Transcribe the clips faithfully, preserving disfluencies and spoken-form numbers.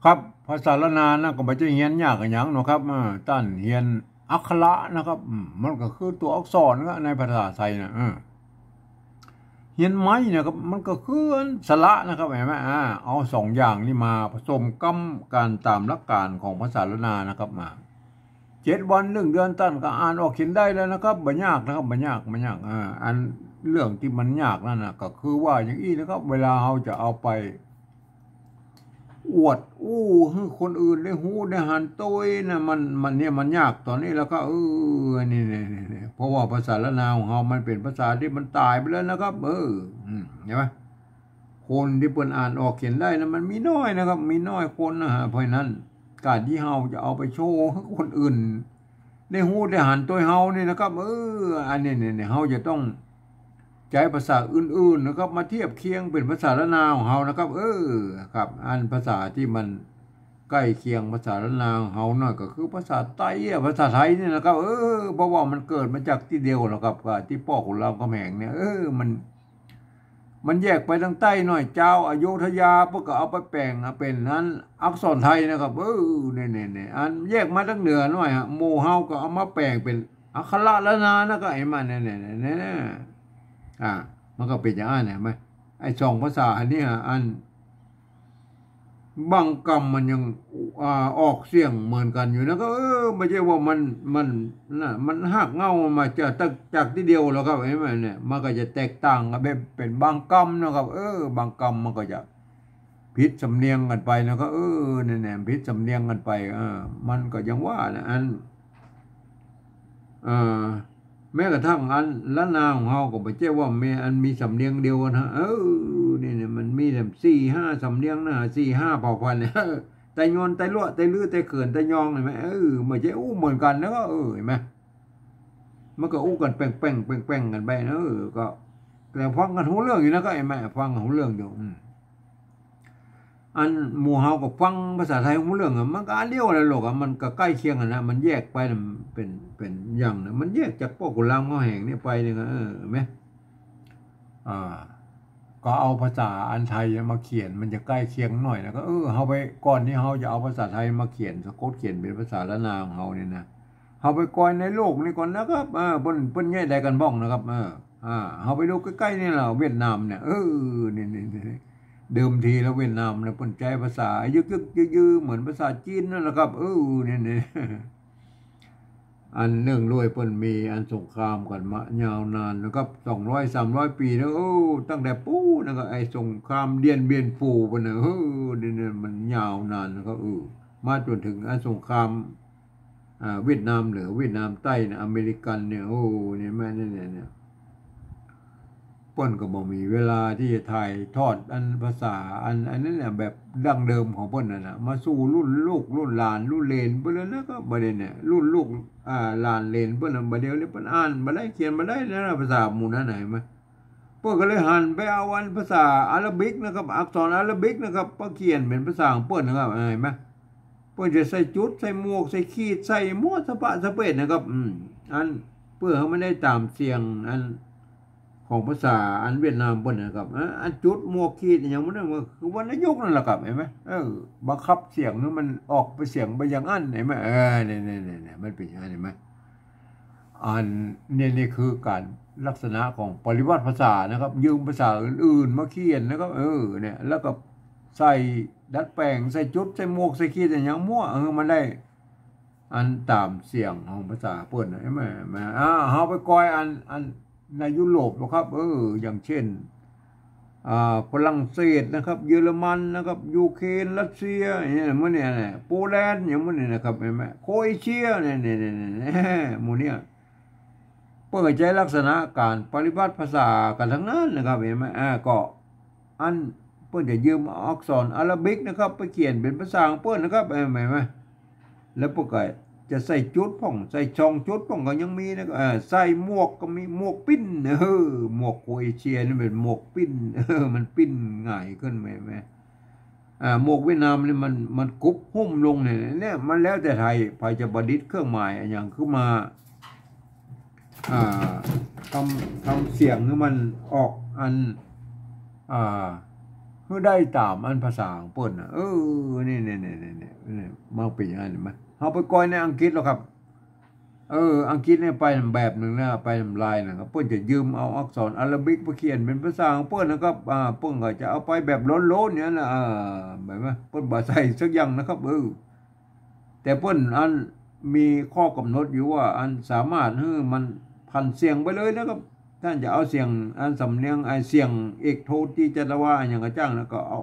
ครับ ภาษาล้านนานะ ก็บ่ใจ้เฮียนยากอะหยังเนาะครับ อ่า ต้านเฮียนอักขระนะครับ อืม มันก็คือตั๋วอักษรนะ ในภาษาไทยนะ เออ เฮียนไม้นะครับ มันก็คืออันสระนะครับ หันก่อ อ่า เอาสองอย่างนี้มาผสมก้ำกั๋นต๋ามหลักการของภาษาล้านนานะครับ มา เจ็ดวันหนึ่งเดือนต้านก็อ่านออกเขียนได้แล้วนะครับ บ่ยากนะครับ บ่ยาก บ่ยาก อ่า อันเรื่องตี้มันยากนั่นน่ะ ก็คือว่าอย่างอี้นะครับ เวลาเฮาจะเอาไปอวดอู้หื้อคนอื่นได้ฮู้ได้หันโตยนะ มัน มันเนี่ยมันยากต๋อนนี้แล้วก็ เออ นี่ นี่ นี่ นี่ เพราะว่าภาษาล้านนาของเฮามันเป๋นภาษาตี้มันต๋ายไปแล้วนะครับ เออ อืม หันก่อ คนตี้เปิ้นอ่านออกเขียนได้นะ มันมีน้อยนะครับ มีน้อยคนนะฮะ เพราะฉะนั้น ก๋านตี้เฮาจะเอาไปโชว์หื้อคนอื่นได้ฮู้ได้หันโตยเฮานี่นะครับ เออ อันนี้ นี่ นี่ เฮาจะต้องใจ๊ภาษาอื่นๆ นะครับ มาเทียบเคียงเป๋นภาษาล้านนาของเฮานะครับ เออ ครับ อันภาษาตี้มันใก้เคียงภาษาล้านนาของเฮาหน่อยก็คือภาษาไตอะ ภาษาไทยนี่นะครับ เออ เพราะว่ามันเกิดมาจากตี้เดียวแล้วครับ กับตี้ป้อขุนรามคำแหงเนี่ย เออ มัน มันแยกไปตางใต้หน่อย จาวอโยธยาเปิ้นก็เอาไปแป๋งเป๋นอันอักษรไทยนะครับ เออ เนี่ย เนี่ย เนี่ย อันแยกมาตางเหนือหน่อยฮะ หมู่เฮาก็เอามาแป๋งเป๋นอักขระล้านนานะ ก็หันก่อ เนี่ย เนี่ย เนี่ย เนี่ย อ่า มันก็เป๋นอย่างนั้น หันก่อ ไอ้สองภาษาอันนี้ฮะ อัน บางกำมันยัง อ่า ออกเสียงเหมือนกั๋นอยู่นะ ก็ เออ บ่ใจ้ว่ามัน มัน น่ะ มันฮากเหง้ามันมาจาก จากตี้เดียวแล้วครับ หันก่อ เนี่ย มันก็จะแตกต่างกั๋นแบบ เป๋นบางกำนะครับ เออ บางกำมันก็จะผิดสำเนียงกั๋นไปนะ ก็ เออ เนี่ย เนี่ย ผิดสำเนียงกั๋นไป เออ มันก็อย่างว่านะ อัน เอ่อ แม้กระทั่งอันล้านนาของเฮาก็บ่ใจ้ว่ามีอันมีสำเนียงเดียวกั๋นนะ เออ นี่ นี่ มันมีตั้งสี่ห้าสำเนียงนะ สี่ห้าเผ่าพันธุ์เนี่ย ไตยวน ไตลัว ไตลื้อ ไตเขิน ไตยอง หันก่อ เออ บ่ใจ้อู้เหมือนกั๋นนะ ก็ เออ หันก่อ มันก็อู้กั๋นแป่งๆ แป่งๆ กั๋นไปนะ เออ ก็ แต่ฟังกั๋นฮู้เรื่องอยู่นะ ก็หันก่อ ฟังกั๋นฮู้เรื่องอยู่ อืม อันหมู่เฮาก็ฟังภาษาไทยฮู้เรื่องอะ มันก็อันเดียวแหละลูกอะ มันก็ใก้เคียงกั๋นนะ มันแยกไปน่ะเป๋น เป๋นอย่างนะ มันแยกจากป้อขุนรามคำแหงนี่ไปนี่ก็ เออ หันก่อ อ่า ก็เอาภาษาอันไทยมาเขียน มันจะใก้เคียงหน่อยนะ ก็ เออ เฮาไป ก่อนตี้เฮาจะเอาภาษาไทยมาเขียน สะกดเขียนเป๋นภาษาล้านนาของเฮานี่นะ เฮาไปกอยในโลกนี่ก่อนนะครับ เออ เปิ้น เปิ้นแยะใดกั๋นบ้างนะครับ เออ อ่า เฮาไปดูใก้ๆ นี่แหละ เวียดนามเนี่ย เออ นี่ นี่ นี่ เดิมทีแล้วเวียดนามเนี่ยเปิ้นใจ๊ภาษายึกๆ ยื้อๆ เหมือนภาษาจีนนั่นแหละครับ เออ นี่ นี่ อันเนื่องด้วยเปิ้นมีอันสงครามกั๋นมายาวนานนะครับ สองร้อยสามร้อยปีนะ เออ ตั้งแต่ปู๊นนะครับ ไอ้สงครามเดียนเบียนฟูเปิ้นนะ เออ นี่ นี่ มันยาวนานนะครับ เออ มาจ๋นเถิงอันสงคราม อ่า เวียดนามเหนือ เวียดนามใต้นะ อเมริกันเนี่ย โอ้ เนี่ยแม่ เนี่ย เนี่ย เนี่ย เปิ้นก็บ่มีเวลาตี้จะถ่ายทอดอันภาษาอัน อันนั้นน่ะ แบบดั้งเดิมของเปิ้นนั่นน่ะ มาสู่รุ่นลูกรุ่นหลานรุ่นเหลนเปิ้นแล้วนะ ก็บ่ได้เนี่ย รุ่นลูก อ่า หลานเหลนเปิ้นน่ะ บ่าเดี่ยวนี้เปิ้นอ่านบ่ได้เขียนบ่ได้นะ ภาษาหมู่นั้นน่ะ หันก่อ เปิ้นก็เลยหันไปเอาอันภาษาอาหรับบิกนะครับ อักษรอาหรับบิกนะครับ มาเขียนเป๋นภาษาของเปิ้นนะครับ หันก่อ เปิ้นจะใส่จุด ใส่หมวก ใส่ขีด ใส่หมวกสะปะสะเปดนะครับ อืม อัน เปื้อหื้อมันได้ต๋ามเสียงอันของภาษาอันเวียดนามเปิ้นนะครับ อ่า อันจุด หมวก ขีดอะหยังมันน่ะ มันคือวรรณยุกต์นั่นแหละครับ หันก่อ เออ บังคับเสียงหื้อมันออกไปเสียงไปอย่างอั้น หันก่อ เออ เนี่ย เนี่ย เนี่ย เนี่ย มันเป๋นอย่างอั้น หันก่อ อัน เนี่ย นี่คือก๋านลักษณะของปริวัติภาษานะครับ ยืมภาษาอื่นๆ มาเขียนนะครับ เออ เนี่ย แล้วก็ใส่ดัดแป๋ง ใส่จุด ใส่หมวก ใส่ขีดอะหยังมั่ว เออ มันได้อันต๋ามเสียงของภาษาเปิ้นนะ หันก่อ มา อ่า เฮาไปกอยอัน อันในยุโรปนะครับ เออ อย่างเช่น อ่า ฝรั่งเศสนะครับ เยอรมันนะครับ ยูเครน รัสเซีย เนี่ย หมู่เนี่ยนะ โปแลนด์ อย่างหมู่เนี่ยนะครับ หันก่อ โครเอเชีย เนี่ย เนี่ย เนี่ย เนี่ย หมู่เนี่ย เปิ้นก็ใจ๊ลักษณะก๋านปริวัติภาษากั๋นตังนั้นนะครับ หันก่อ อ่า ก็อันเปิ้นจะยืมอักษรอาหรับบิกนะครับ ไปเขียนเป๋นภาษาของเปิ้นนะครับ หันก่อ แล้วเปิ้นก็จะใส่จุดพ่อง ใส่สองจุดพ่องก็ยังมีนะ เอ่อ ใส่หมวกก็มี หมวกปิ้น เออ หมวกโครเอเชียนี่เป๋นหมวกปิ้น เออ มันปิ้นหงายขึ้น หันก่อ อ่า หมวกเวียดนามนี่มัน มันกุบหุ้มลงเนี่ย เนี่ย มันแล้วแต่ไผ ไผจะประดิษฐ์เครื่องหมายอะหยังขึ้นมา อ่า ทำ ทำเสียงหื้อมันออกอัน อ่า หื้อได้ต๋ามอันภาษาของเปิ้นน่ะ เออ นี่ นี่ นี่ นี่ นี่ มันเป๋นอย่างนั้น หันก่อ เฮาไปก้อยในอังกฤษแล้วครับ เออ อังกฤษเนี่ยไปแบบนึ่งนะ ไปลายนะครับ เปิ้นจะยืมเอาอักษรอาราบิกไปเขียนเป๋นภาษาของเปิ้นนะครับ อ่า เปิ้นก็จะเอาไปแบบโล้นๆ เนี่ยนะ อ่า แบบว่าเปิ้นบ่ใส่สักอย่างนะครับ เออ แต่เปิ้นอันมีข้อกำหนดอยู่ว่าอันสามารถหื้อมันผันเสียงไปเลยนะครับ ต้านจะเอาเสียงอันสำเนียง ไอ้เสียงเอกโท ตี จัตวา อะหยังก็จ้าง แล้วก็เอา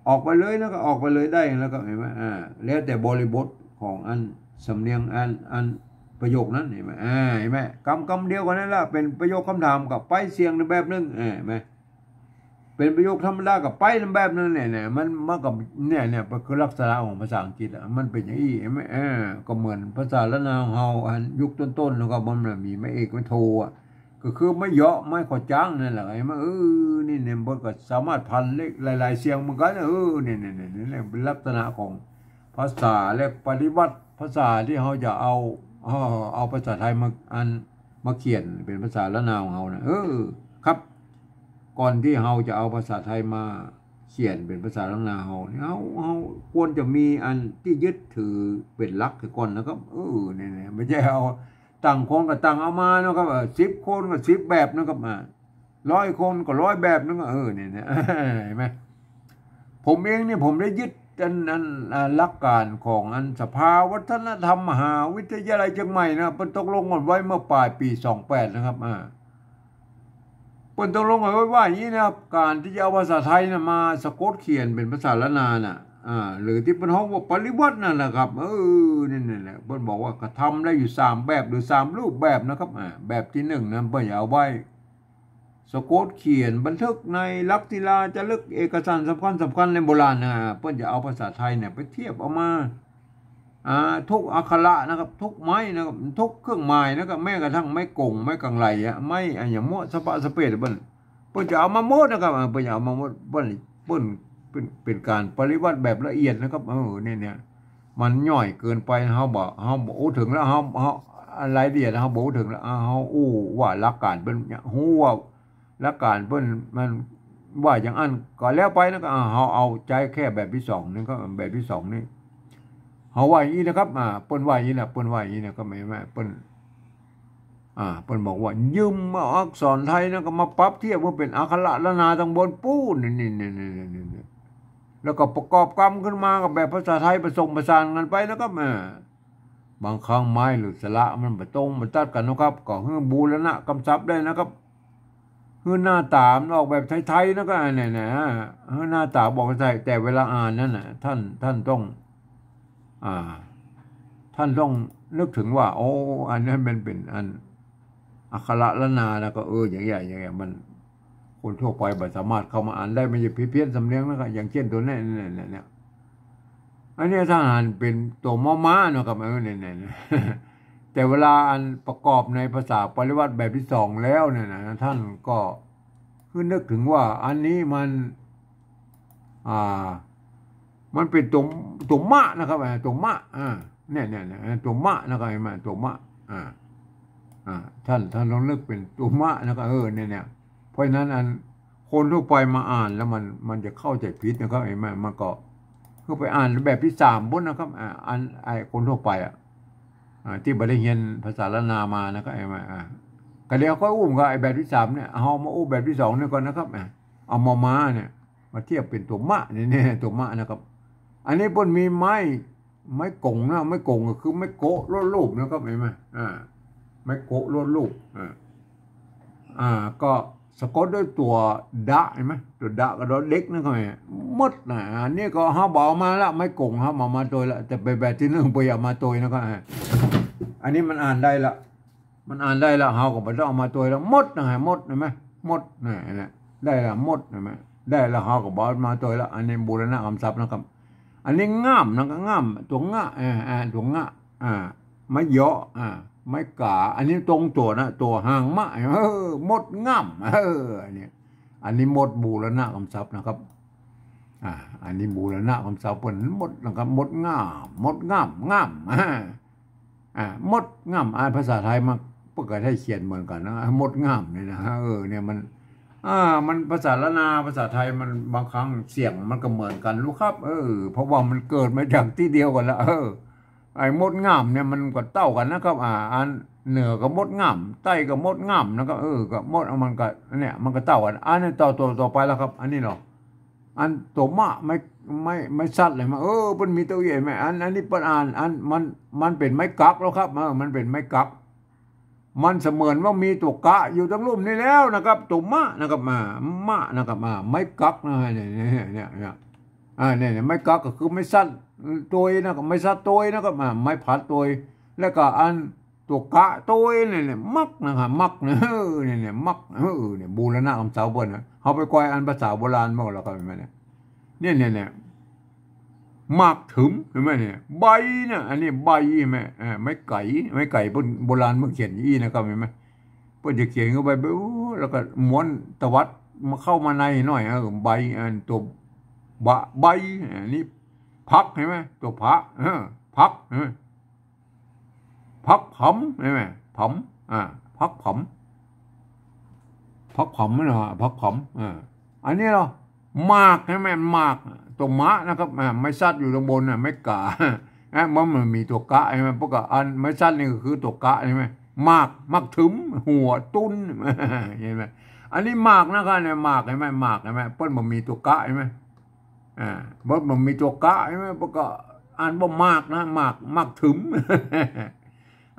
ออกไปเลย แล้วก็ออกไปเลยได้ แล้วก็ หันก่อ อ่า แล้วแต่บริบทของอันสำเนียงอัน อันประโยคนั้น หันก่อ อ่า หันก่อ กำ กำเดียวกั๋นนั่นแหละ เป๋นประโยคกำถามก็ไปเสียงในแบบนึ่ง อ่า หันก่อ เป๋นประโยคธรรมดาก็ไปแบบนึ่งเนี่ย เนี่ย มัน มันก็ เนี่ย เนี่ย ก็คือลักษณะของภาษาอังกฤษอะ มันเป๋นอย่างอี้ หันก่อ เออ ก็เหมือนภาษาล้านนาของเฮา อันยุคต้นๆ แล้วก็มันมีไม้เอกไม้โทอะ ก็คือไม้เหยาะไม้ขอจ้างนั่นแหละ หันก่อ เออ นี่เนี่ย เปิ้นก็สามารถผันเลขหลายๆ เสียงเหมือนกั๋น เออ เนี่ย เนี่ย เนี่ย เนี่ย เป๋นลักษณะของภาษาและปริวัติภาษาตี้เฮาจะเอา เอา เอาภาษาไทยมา อัน มาเขียนเป๋นภาษาล้านนาของเฮานะ เออ ครับ ก่อนตี้เฮาจะเอาภาษาไทยมาเขียนเป๋นภาษาล้านนาเฮานี่ เฮา เฮาควรจะมีอันตี้ยึดถือเป๋นหลักเสียก่อนนะครับ เออ เนี่ย เนี่ย บ่ใจ้เอา ต่างคนก็ต่างเอามานะครับ เออ สิบคนก็สิบแบบนะครับ อ่า ร้อยคนก็ร้อยแบบนะครับ เออ เนี่ย เนี่ย หันก่อ ผมเองเนี่ยผมได้ยึดอัน อัน อ่า หลักการของอันสภาวัฒนธรรมมหาวิทยาลัยเจียงใหม่นะ เปิ้นตกลงกั๋นไว้เมื่อปลายปี๋สองแปดนะครับ อ่า เปิ้นตกลงกั๋นไว้ว่าอย่างนี้นะครับ ก๋านตี้จะเอาภาษาไทยน่ะมาสะกดเขียนเป๋นภาษาล้านนาน่ะ อ่า หรือตี้เปิ้นฮ้องว่าปริวัตินั่นแหละครับ เออ นี่ นี่แหละ เปิ้นบอกว่ากระทำได้อยู่สามแบบหรือสามรูปแบบนะครับ อ่า แบบตี้นึ่งนั้นเปิ้นจะเอาไว้ สะกดเขียนบันทึกในหลักศิลาจารึกเอกสารสำคัญสำคัญในโบราณนะ เปิ้นจะเอาภาษาไทยเนี่ยไปเทียบเอามา อ่า ทุกอักขระนะครับ ทุกไม้นะครับ ทุกเครื่องหมายนะครับ แม้กระทั่งไม้ก๋ง ไม้กังไหลอะ ไม้อะหยังมั่วสะปะสะเปดอะ เปิ้น เปิ้นจะเอามาหมดนะครับ เออ เปิ้นจะเอามาหมด เปิ้น เปิ้น เปิ้น เป๋นก๋านปริวัติแบบละเอียดนะครับ เออ เนี่ย เนี่ย มันย่อยเกินไป เฮาบ่ เฮาบ่อู้เถิงแล้ว เฮา เฮา รายละเอียดเฮาบ่อู้เถิงแล้ว เฮาอู้ว่าหลักก๋านเปิ้นเนี่ย ฮู้ว่าหลักก๋านเปิ้นมันว่าอย่างอั้นก็แล้วไปนะ ก็ อ่า เฮาเอาใจ๊แค่แบบตี้สองนี่ ก็แบบตี้สองนี่ เฮาว่าอย่างอี้นะครับ อ่า เปิ้นว่าอย่างอี้นะ เปิ้นว่าอย่างอี้นะ ก็หมายว่าเปิ้น อ่า เปิ้นบอกว่ายืมเอาอักษรไทยนะ ก็มาปรับเทียบว่าเป๋นอักขระล้านนาตังบนปู้น นี่ นี่ แล้วก็ประกอบกำขึ้นมากับแบบภาษาไทยผสมผสานกั๋นไปนะครับ อ่า บางครั้งไม้หรือสระมันบ่ตรงบ่ตัดกั๋นนะครับ ก็หื้อบูรณะกำศัพท์ได้นะครับ หื้อหน้าต๋ามันออกแบบไทยๆ นะครับ อันนี้นะ หื้อหน้าต๋าออกไทย แต่เวลาอ่านนั้นน่ะ ท่าน ท่านต้อง อ่า ท่านต้องนึกถึงว่า โอ้ อันนั้นมันเป๋นอันอักขระล้านนา แล้วก็ เออ อย่างเงี้ย อย่างเงี้ย มัน คนทั่วไปบ่สามารถเข้ามาอ่านได้ มันจะเพี้ยนสำเนียงนะครับ อย่างเช่นตัวเนี้ย เนี่ย เนี่ย เนี่ย อันเนี้ยถ้าอ่านเป๋นตั๋วมอม้านะครับ เออ เนี่ย เนี่ย เนี่ย แต่เวลาอันประกอบในภาษาปริวัติแบบตี้สองแล้วเนี่ยนะ ท่านก็คือนึกถึงว่าอันนี้มัน อ่า มันเป๋นตั๋ว ตั๋วมะนะครับ อ่า ตั๋วมะ อ่า เนี่ย เนี่ย เนี่ย ตั๋วมะนะครับ หันก่อ ตั๋วมะ อ่า อ่า ท่าน ท่านลองนึกเป๋นตั๋วมะนะครับ เออ เนี่ย เนี่ย เพราะฉะนั้นอันคนทั่วไปมาอ่านแล้วมัน มันจะเข้าใจ๋ผิดนะครับ หันก่อ มันก็คือไปอ่านแบบตี้สามปู้นนะครับ อ่า อัน ไอ้คนทั่วไปอะ อ่า ตี้บ่ได้เฮียนภาษาล้านนามานะครับ หันก่อ อ่า ก็เดี๋ยวค่อยอู้กับไอ้แบบตี้สามเนี่ย เฮามาอู้แบบตี้สองนี่ก่อนนะครับ อ่า เอามอม้าเนี่ย มาเทียบเป๋นตั๋วมะ เนี่ย เนี่ย ตั๋วมะนะครับ อันนี้เปิ้นมีไม้ ไม้ก๋งนะ ไม้ก๋งก็คือไม้โกะลวดรูปนะครับ หันก่อ อ่า ไม้โกะลวดรูป อ่า อ่า ก็สะกดด้วยตั๋วดะ หันก่อ ตั๋วดะกับดอเด็กนะครับ หมดนะ อันนี้ก็เฮาบ่เอามาละ ไม้ก๋งเฮาบ่เอามาตวยละ แต่ไปแบบตี้นึ่งไปเอามาตวยนะครับ อ่า อันนี้มันอ่านได้ละ มันอ่านได้ละ เฮาก็บ่ต้องเอามาตวยละ หมดนะ หมด หันก่อ หมดนะ ได้ละ หมด หันก่อ ได้ละ เฮาก็บ่เอามาตวยละ อันนี้บูรณะกำศัพท์นะครับ อันนี้ง่ามนะครับ ง่าม ตั๋วงะ อ่า อ่า ตั๋วงะ อ่า ไม้เหยาะ อ่า ไม้ก๋า อันนี้ตรงตั๋วนะ ตั๋วหางมะ เออ หมดง่าม เออ อันนี้ อันนี้หมดบูรณะกำศัพท์นะครับ อ่า อันนี้บูรณะกำศัพท์เปิ้นหมดนะครับ หมดง่าม หมดง่าม ง่าม อ่า อ่า หมดง่าม อ่านภาษาไทยมาเปิ้นก็ได้เขียนเหมือนกั๋นนะ หมดง่ามเนี่ยนะ เออ เนี่ยมัน อ่า มันภาษาล้านนา ภาษาไทยมันบางครั้งเสียงมันก็เหมือนกั๋นลูกครับ เออ เพราะว่ามันเกิดมาจากตี้เดียวกั๋นละ เออ ไอ้มดง่ามเนี่ยมันก็เต้ากั๋นนะครับ อ่า อันเหนือก็มดง่าม ใต้ก็มดง่ามนะครับ เออ ก็มด มันก็ เนี่ย มันก็เต้ากั๋น อันนี้ต่อ ต่อ ต่อไปแล้วครับ อันนี้เนาะ อันตั๋วมะ ไม้ ไม้ ไม้สัตว์เลยมา เออ เปิ้นมีตั๋วเอี้ยแม่ อัน อันนี้เปิ้นอ่าน อัน มัน มันเป๋นไม้กั๊กแล้วครับ เออ มันเป๋นไม้กั๊ก มันเสมือนว่ามีตั๋วกะอยู่ตังลุ่มนี่แล้วนะครับ ตั๋วมะนะครับ อ่า มะนะครับ อ่า ไม้กั๊กนะ เนี่ย เนี่ย เนี่ย เนี่ย อ่า เนี่ย เนี่ย ไม้กั๊กก็คือไม้สัตว์ตวยนะครับ ไม้สัตว์ตวยนะครับ อ่า ไม้พัดตวย แล้วก็อันตั๋วกะตวยเนี่ย เนี่ย มักนะครับ มักเนี่ย เออ เนี่ย เนี่ย มัก เออ เนี่ย บูรณะกำเสาเปิ้นนะ เฮาไปก้อยอันภาษาโบราณมาแล้วก็เห็นไหมเนี่ย เนี่ย เนี่ย เนี่ย หมากถึม เห็นไหมเนี่ย ใบเนี่ย อันนี้ใบ เห็นไหม เออ ไม้ไก๋ ไม้ไก๋เปิ้นโบราณเปิ้นเขียนอี้นะครับ เห็นไหม เปิ้นจะเขียนเข้าไป โอ้ แล้วก็ม้วนตวัดมาเข้ามาในหน่อย เออ ใบ อันตั๋วบะ ใบ อันนี้ผัก เห็นไหม ตั๋วผะ เออ ผัก เห็นไหม ผักผำ เห็นไหม ผำ อ่า ผักผำ ผักผำนะ ผักผำ อ่า อันนี้เนาะ หมาก เห็นไหม หมาก ตั๋วมะนะครับ อ่า ไม้สัตว์อยู่ตังบนน่ะ ไม้ก๋า อ่ะ มัน มันมีตั๋วกะ เห็นไหม ปกติอันไม้สัตว์นี่ก็คือตั๋วกะ เห็นไหม หมาก หมากถึม หัวตุ้น เห็นไหม อันนี้หมากนะครับเนี่ย หมาก เห็นไหม หมาก เห็นไหม เปิ้นบ่มีตั๋วกะ เห็นไหม อ่า เปิ้นบ่มีตั๋วกะ เห็นไหม ปกติอ่านว่าหมากนะ หมาก หมากถึม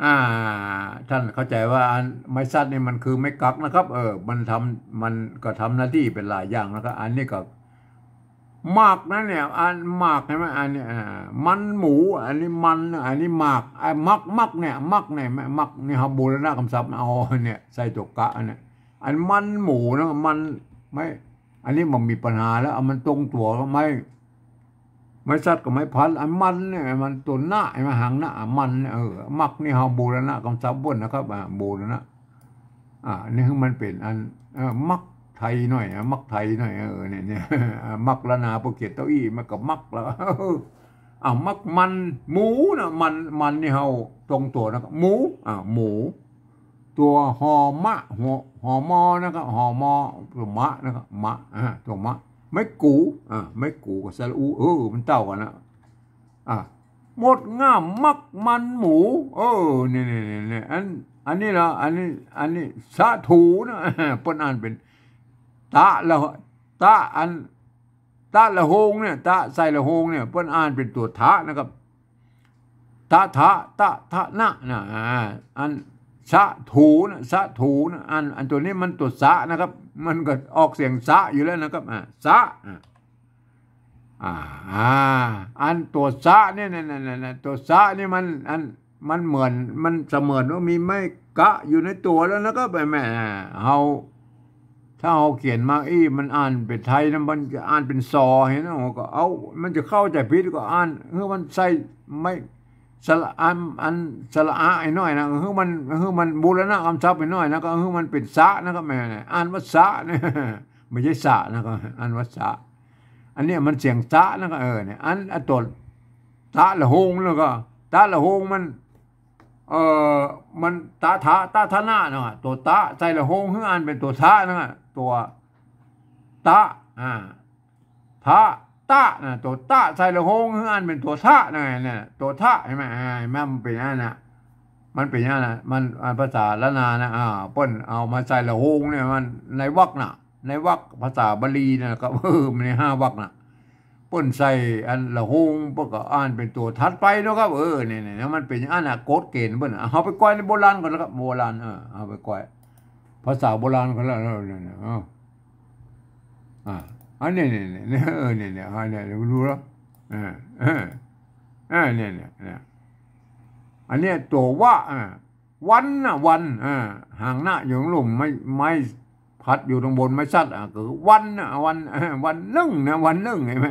อ่า ท่านเข้าใจ๋ว่าอันไม้สัตว์นี่มันคือไม้กั๊กนะครับ เออ มันทำ มันก็ทำหน้าตี้เป๋นหลายอย่างนะครับ อันนี้ก็หมากนั่นเนี่ย อันหมาก เห็นไหม อันนี้ อ่า มันหมู อันนี้มัน อันนี้หมาก อ่า มัก มักเนี่ย มักเนี่ย มักนี่ครับ บูรณะกำศัพท์ เอาเนี่ย ใส่ตั๋วกะเนี่ย อันมันหมูนะ มัน ไม้ อันนี้มันมีปัญหาแล้ว เอามันตรงตั๋วก็ไม้ ไม้สัตว์ก็ไม้พัด อันมันเนี่ย มันตั๋วหน้า ไอ้มันหางหน้า มันเนี่ย เออ มักนี่เฮาบูรณะกำศัพท์เปิ้นนะครับ อ่า บูรณะ อ่า นี่คือมันเป๋นอัน เออ มักไทยหน่อย อ่ะ มักไทยหน่อย เออ เนี่ย เนี่ย อ่า มักล้านนา ปกเกียรติเต้าอี้ มันก็มักแล้ว อ่า มักมัน หมูนะ มัน มันนี่เฮาตรงตั๋วนะครับ หมู อ่า หมู ตั๋วหอมะ หอ หอมอนะครับ หอมอ ตั๋วมะนะครับ มะ อ่า ตั๋วมะ ไม้กู อ่า ไม้กูกับสระอู เออ มันเต้ากั๋นนะ อ่า มดง่าม มักมันหมู เออ เนี่ย เนี่ย เนี่ย เนี่ย อัน อันนี้ละ อันนี้ อันนี้ สะถูนะ เปิ้นอ่านเป๋น ตะละ ตะ อัน ตะละโฮงเนี่ย ตะใส่ละโฮงเนี่ย เปิ้นอ่านเป๋นตั๋วทะนะครับ ตะทะ ตะทะนะ นะ อ่า อัน สะถูนะ สะถูนะ อัน อันตั๋วนี้มันตั๋วสะนะครับ มันก็ออกเสียงสะอยู่แล้วนะครับ อ่า สะ อ่า อ่า อ่า อันตั๋วสะเนี่ย เนี่ย เนี่ย เนี่ย ตั๋วสะนี่มัน อัน มันเหมือน มันเสมือนว่ามีไม้กะอยู่ในตั๋วแล้วนะครับ แม่ เฮา ถ้าเฮาเขียนมาอี้ มันอ่านเป๋นไทยนะ มันจะอ่านเป๋นซอ หันนะ เฮาก็เอา มันจะเข้าใจ๋ผิด ก็อ่าน หื้อมันใส่ไม้สระ อัน อันสระอาให้หน่อยนะ หื้อมัน หื้อมันบูรณะกำศัพท์ให้หน่อยนะ ก็หื้อมันเป๋นสะนะครับ แม่ อ่านว่าสะเนี่ย บ่ใจ้สะนะครับ อ่านว่าสะ อันเนี้ยมันเสียงสะนะครับ เออ เนี่ย อัน อันตั๋วตะละโฮงแล้วก็ ตะละโฮงมัน เอ่อ มันตะทะ ตะทะนะนะ ตั๋วตะใส่ละโฮง หื้ออ่านเป๋นตั๋วทะนะ ตั๋วตะ อ่า ทะ ตะนะ ตั๋วตะใส่ละโฮง หื้ออ่านเป๋นตั๋วทะนะ เนี่ย ตั๋วทะ หันไหม อ่า หันไหม มันเป๋นอย่างนั้นนะ มันเป๋นอย่างนั้นนะ มัน อ่า ภาษาล้านนานะ อ่า เปิ้นเอามาใส่ละโฮงเนี่ย มันในวรรคนะ ในวรรคภาษาบาลีนะครับ เออ มันในห้าวรรคนะ เปิ้นใส่อันละโฮง เปิ้นก็อ่านเป๋นตั๋วถัดไปเนาะครับ เออ เนี่ย เนี่ย มันเป๋นอย่างนั้นนะ กฎเกณฑ์เปิ้นน่ะ เฮาไปก้อยในโบราณก่อนนะครับ โบราณ เออ เฮาไปก้อยภาษาโบราณก่อนแล้ว เนี่ย เนี่ย เออ อ่า อันนี้ เนี่ย เนี่ย เออ เนี่ย เนี่ย อันนี้ดูแล้ว เออ เออ เออ เนี่ย เนี่ย เนี่ย อันเนี้ยตั๋ววะ อ่า วันนะ วัน อ่า หางหน้าอยู่ตังลุ่ม ไม้ ไม้พัดอยู่ตังบน ไม้สัตว์ อ่า คือวันนะ วัน เออ วันนึ่งนะ วันนึ่ง หันไหม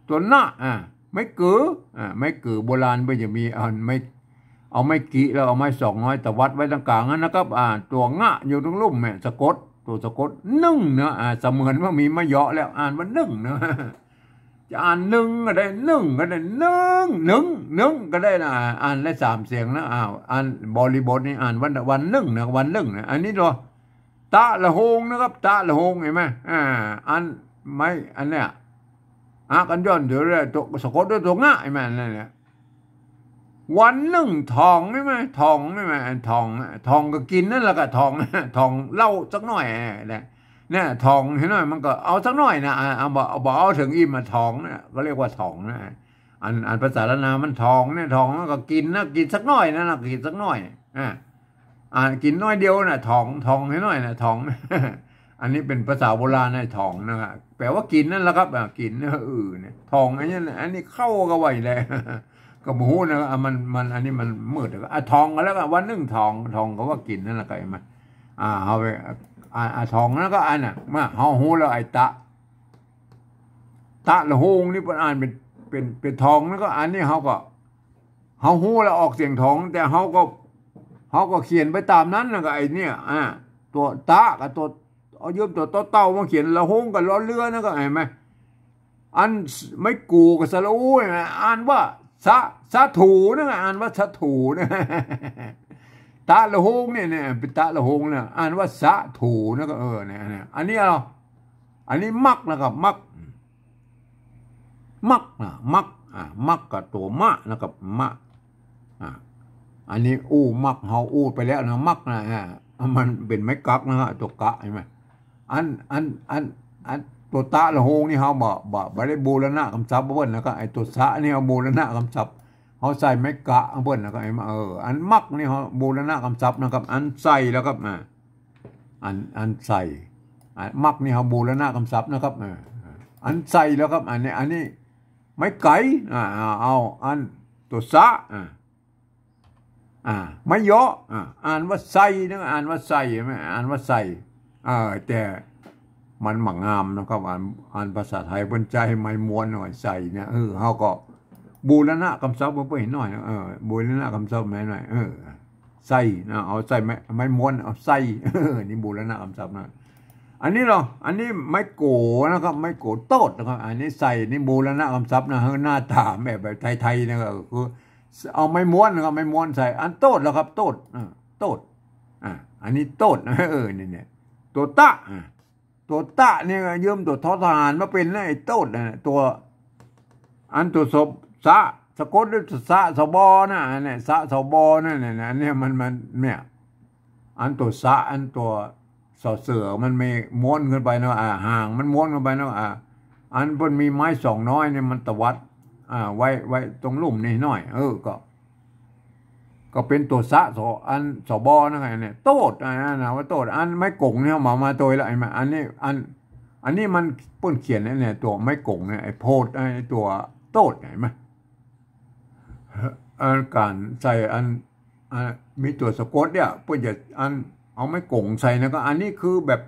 ตั๋วหน้า อ่า ไม้เก๋อ อ่า ไม้เก๋อโบราณเปิ้นจะมีอันไม้ เอาไม้กิแล้วเอาไม้สองน้อยตวัดไว้ตรงก๋างหั้นนะครับ อ่า ตั๋วงะอยู่ตังลุ่มเนี่ย สะกด ตั๋วสะกด นึ่งนะ อ่า เสมือนว่ามีไม้เยาะแล้ว อ่านว่านึ่งนะ จะอ่านนึ่งก็ได้ นึ่งก็ได้ นึ่ง นึ่ง นึ่งก็ได้นะ อ่านได้สามเสียงนะ อ้าว อ่านบริบทนี่อ่านวัน วันนึ่งนะ วันนึ่งนะ อันนี้ตั๋ว ตะละโฮงนะครับ ตะละโฮง หันก่อ อ่า อันไม้อันเนี้ย อะ กั๋นย่อนเดี๋ยวเลย ตัวสะกดด้วยตัวงะ หันก่อ นั่นแหละ วันนึ่งถ่อง หันก่อ ถ่อง หันก่อ อันถ่อง ถ่องก็กิ๋นนั่นแหละก็ถ่อง ถ่องเหล้าสักหน้อย เนี่ย เนี่ย ถ่องหันก่อ มันก็เอาสักหน้อยนะ อ่า เอาบ่ เอาบ่เอาเถิงอิ่มมาถ่องเนี่ย ก็เรียกว่าถ่องนะ อัน อันภาษาล้านนามันถ่องเนี่ย ถ่องมันก็กิ๋นนะ กิ๋นสักหน้อยนะ นะ กิ๋นสักหน้อย อ่า อ่า กิ๋นหน้อยเดียวน่ะ ถ่อง ถ่องหันก่อนะ ถ่อง อันนี้เป๋นภาษาโบราณนะ ถ่องนะครับ แปลว่ากิ๋นนั่นแหละครับ อ่า กิ๋น เออ เนี่ย ถ่อง อันนี้ อันนี้เข้าก็ว่าแหละ ก็บ่ฮู้นะ อ่ะ มัน มัน อันนี้มันมืดแล้วก็ อ่ะ ถ่องก็แล้วกัน วันนึ่งถ่อง ถ่องก็ว่ากิ๋นนั่นแหละก็ หันก่อ อ่า เอาไป อ่า อ่า ถ่องแล้วก็อันน่ะ มา เฮาฮู้แล้วไอ้ตะ ตะละโฮงนี่เปิ้นอ่านเป๋น เป๋น เป๋นถ่อง แล้วก็อันนี้เฮาก็ เฮาฮู้แล้วออกเสียงถ่อง แต่เฮาก็ เฮาก็เขียนไปต๋ามนั้นนะ ก็ไอ้เนี่ย อ่า ตั๋วตะกับตั๋ว เอายืมตั๋วตอเต่ามาเขียน ละโฮงกับลอเรือนะ ก็หันก่อ อันไม้กู๋กับสระอู หันก่อ อ่านว่าสะ สะถูนะ อ่านว่าสะถูนะ ตะละโฮงเนี่ย เนี่ย เป๋นตะละโฮงเนี่ย อ่านว่าสะถูนะ ก็ เออ เนี่ย เนี่ย อันนี้เอา อันนี้มักนะครับ มัก มักนะ มัก อ่า มักกับตั๋วมะนะครับ มะ อ่า อันนี้อู้มัก เฮาอู้ไปแล้วนะ มักนะ อ่า มันเป๋นไม้กั๊กนะฮะ ตั๋วกะ หันก่อ อัน อัน อัน อันตั๋วตะละโฮงนี่เฮาบ่ บ่ บ่ได้บูรณะกำศัพท์เปิ้นนะ ก็ไอ้ตั๋วสะนี่เฮาบูรณะกำศัพท์ เฮาใส่ไม้กะเปิ้นนะ ก็ไอ้มา เออ อันมักนี่เฮาบูรณะกำศัพท์นะครับ อันใส่แล้วครับ อ่า อัน อันใส่ อ่ะ มักนี่เฮาบูรณะกำศัพท์นะครับ อ่า อันใส่แล้วครับ อันนี้ อันนี้ไม้ไก๋ อ่า อ่า เอา อันตั๋วสะ อ่า อ่า ไม้เยาะ อ่า อ่านว่าใส่นะ อ่านว่าใส่ หันก่อ อ่านว่าใส่ เออ แต่มันบ่งามนะครับ อ่าน อ่านภาษาไทยเปิ้นใจ๊ไม้ม้วนหน่อย ใส่เนี่ย เออ เฮาก็บูรณะกำศัพท์เปิ้นหน่อยนะ เออ บูรณะกำศัพท์แม่หน่อย เออ ใส่นะ เอาใส่ไม้ ไม้ม้วน เอาใส่ เออ นี่บูรณะกำศัพท์นะ อันนี้เหรอ อันนี้ไม้โก๋นะครับ ไม้โก๋โต๊ดนะครับ อันนี้ใส่นี่บูรณะกำศัพท์นะ หื้อหน้าต๋าแบบ แบบไทยๆ นะครับ คือเอาไม้ม้วนนะครับ ไม้ม้วนใส่ อันโต๊ดแล้วครับ โต๊ด อ่า โต๊ด อ่า อันนี้โต๊ด เออ นี่เนี่ย ตั๋วตะ อ่า ตั๋วตะเนี่ยยืมตั๋วทอทหารมาเป๋นนะ ไอ้โต๊ดนะ ตั๋ว อันตั๋วสะ สะ สะกดด้วยสะ สะบอนะ อันเนี่ย สะ สะบอนั่นแหละนะ อันเนี่ยมัน มัน เนี่ย อันตั๋วสะ อันตั๋วสอเสือมันมีม้วนขึ้นไปเนาะ อ่า หางมันม้วนขึ้นไปเนาะ อ่า อันเปิ้นมีไม้สองน้อยเนี่ยมันตวัด อ่า ไว้ ไว้ตรงลุ่มนี่หน้อย เออ ก็ ก็เป๋นตั๋วสะ สอ อัน สะบอนั่นไงเนี่ย โต๊ด อันนั้นนะว่าโต๊ด อันไม้ก๋งเนี่ยมา มาโตยละ หันก่อ อันนี้ อัน อันนี้มันเปิ้นเขียนเนี่ย ตั๋วไม้ก๋งเนี่ย ไอ้โพด ไอ้ตั๋วโต๊ด หันก่อ อันก๋านใส่อัน อ่า มีตั๋วสะกดเนี่ย เปิ้นจะอัน เอาไม้ก๋งใส่นะ ก็อันนี้คือแบบ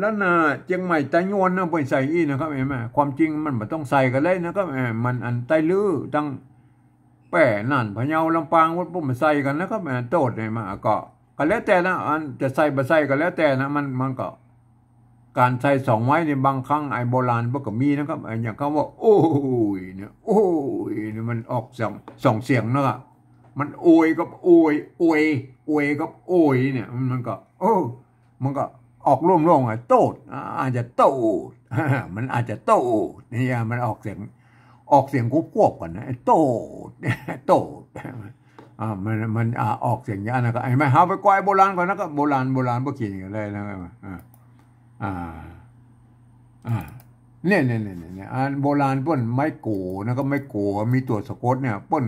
ล้านนาเจียงใหม่ตะยวนนะ เปิ้นใส่อี้นะครับ หันก่อ ความจริงมันบ่ต้องใส่ก็ได้นะครับ เออ มันอันใต้ลื้อตั้งแป้ น่าน พะเยา ลำปาง วัดปุ้มใส่กั๋นนะครับ เออ โต๊ดเนี่ยมา ก็ ก็แล้วแต่นะ อันจะใส่บ่ใส่ก็แล้วแต่นะ มัน มันก็ ก๋านใส่สองไม้นี่บางครั้งไอ้โบราณเปิ้นก็มีนะครับ ไอ้อย่างคำว่า โอ้ย เนี่ย โอ้ย เนี่ยมันออกสอง สองเสียงนะครับ มันโอยกับโอย โอย โอยกับโอยเนี่ย มัน มันก็ เออ มันก็ออกร่วมๆ อ่ะ โต๊ด อ่า อาจจะโต๊ด มันอาจจะโต๊ด เนี่ย มันออกเสียง ออกเสียงควบๆ กั๋นนะ โต๊ด โต๊ด อ่า มัน มัน อ่า ออกเสียงอย่างนั้นก็ หันก่อ เฮาไปก้อยโบราณก่อนนะครับ โบราณ โบราณเปิ้นเขียนอย่างไรนะครับ อ่า อ่า อ่า เนี่ย เนี่ย เนี่ย เนี่ย อันโบราณเปิ้นไม้โก๋นะครับ ไม้โก๋มีตั๋วสะกดเนี่ย เปิ้น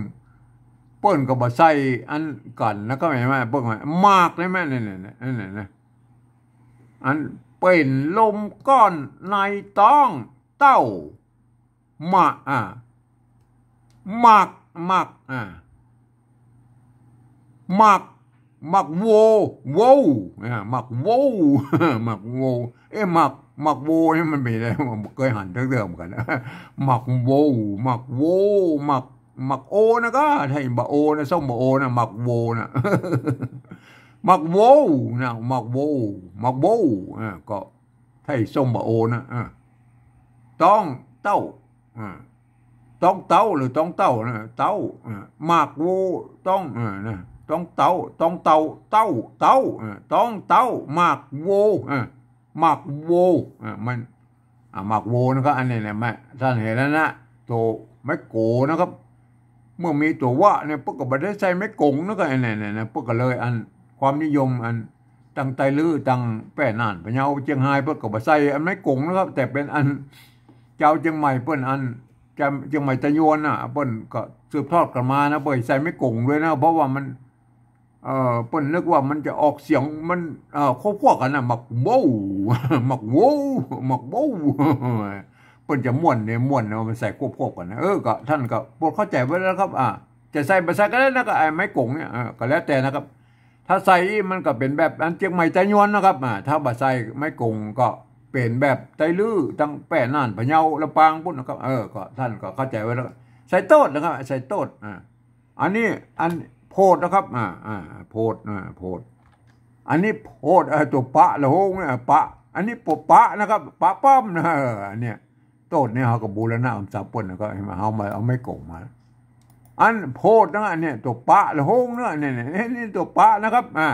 เปิ้นก็บ่ใส่อันกั๋นนะครับ หันก่อ เปิ้นว่าหมาก หันก่อ เนี่ย เนี่ย เนี่ย เนี่ย เนี่ย อันเป๋นลมก้อนในต๊องเต้า หมาก อ่า หมาก หมาก อ่า หมาก หมากโว โว อ่า หมากโว หมากโว เอ๊ะ หมาก หมากโวนี่มันเป๋นอะไร บ่เกยหันจักเตื้อเหมือนกั๋น หมากโว หมากโว หมาก หมากโอนะก็ ไทบ่าโอนะ ส้มบ่าโอนะ หมากโวนะ หมากโวนะ หมากโว หมากโว อ่า ก็ ไทส้มบ่าโอนะ อ่า ต๊องเต้า อ่า ต๊องเต้าหรือต๊องเต้านะ เต้า อ่า หมากโวต๊อง อ่า นะ ต้องเต๊า ต้องเต๊า เต๊า เต๊า เออ ต้องเต๊า หมากโว เออ หมากโว เออ มัน อ่า หมากโวนะครับ อันนี้เนี่ย มา ต้านหันแล้วนะ ตั๋วไม้โก๋นะครับ เมื่อมีตั๋ววะเนี่ย เปิ้นก็บ่ได้ใส่ไม้ก๋งนะครับ อันนี้เนี่ยนะ เปิ้นก็เลย อัน ความนิยม อัน ตังไตลื้อ ตังแป้น่าน พะเยา เจียงฮาย เปิ้นก็บ่ใส่อันไม้ก๋งนะครับ แต่เป๋นอัน จาวเจียงใหม่เปิ้น อัน จาวเจียงใหม่ไตยวนน่ะ เปิ้นก็สืบทอดกั๋นมานะ เปิ้นใส่ไม้ก๋งด้วยนะ เพราะว่ามัน เอ่อ เปิ้นนึกว่ามันจะออกเสียง มัน เอ่อ ควบๆ กั๋นนะ หมากโว หมากโว หมากโว เปิ้นจะม่วนเนี่ย ม่วนเนาะ มันใส่ควบๆ กั๋นนะ เออ ก็ต้านก็โปรดเข้าใจ๋ไว้แล้วครับ อ่า จะใส่บ่ใส่ก็ได้นะ ก็ไอ้ไม้ก๋งเนี่ย เออ ก็แล้วแต่นะครับ ถ้าใส่มันก็เป๋นแบบอันเจียงใหม่ไตยวนนะครับ อ่า ถ้าบ่ใส่ไม้ก๋งก็เป๋นแบบไตลื้อ ตังแป้น่าน พะเยา ลำปางปู๊นนะครับ เออ ก็ต้านก็เข้าใจ๋ไว้แล้ว ใส่โต้ดนะครับ ใส่โต้ด อ่า อันนี้อันโพดนะครับ อ่า อ่า โพด อ่า โพด อันนี้โพด เอ่อ ตั๋วปะละโฮงเนี่ย ปะ อันนี้ปะ ปะนะครับ ปะป้อมนะ เออ อันเนี้ย โต้ดเนี่ยเฮาก็บูรณะกำศัพท์เปิ้น แล้วก็เฮามาเอาไม้ก๋งมา อันโพดนะ อันเนี้ยตั๋วปะละโฮงนะ เนี่ย เนี่ย เนี่ยตั๋วปะนะครับ อ่า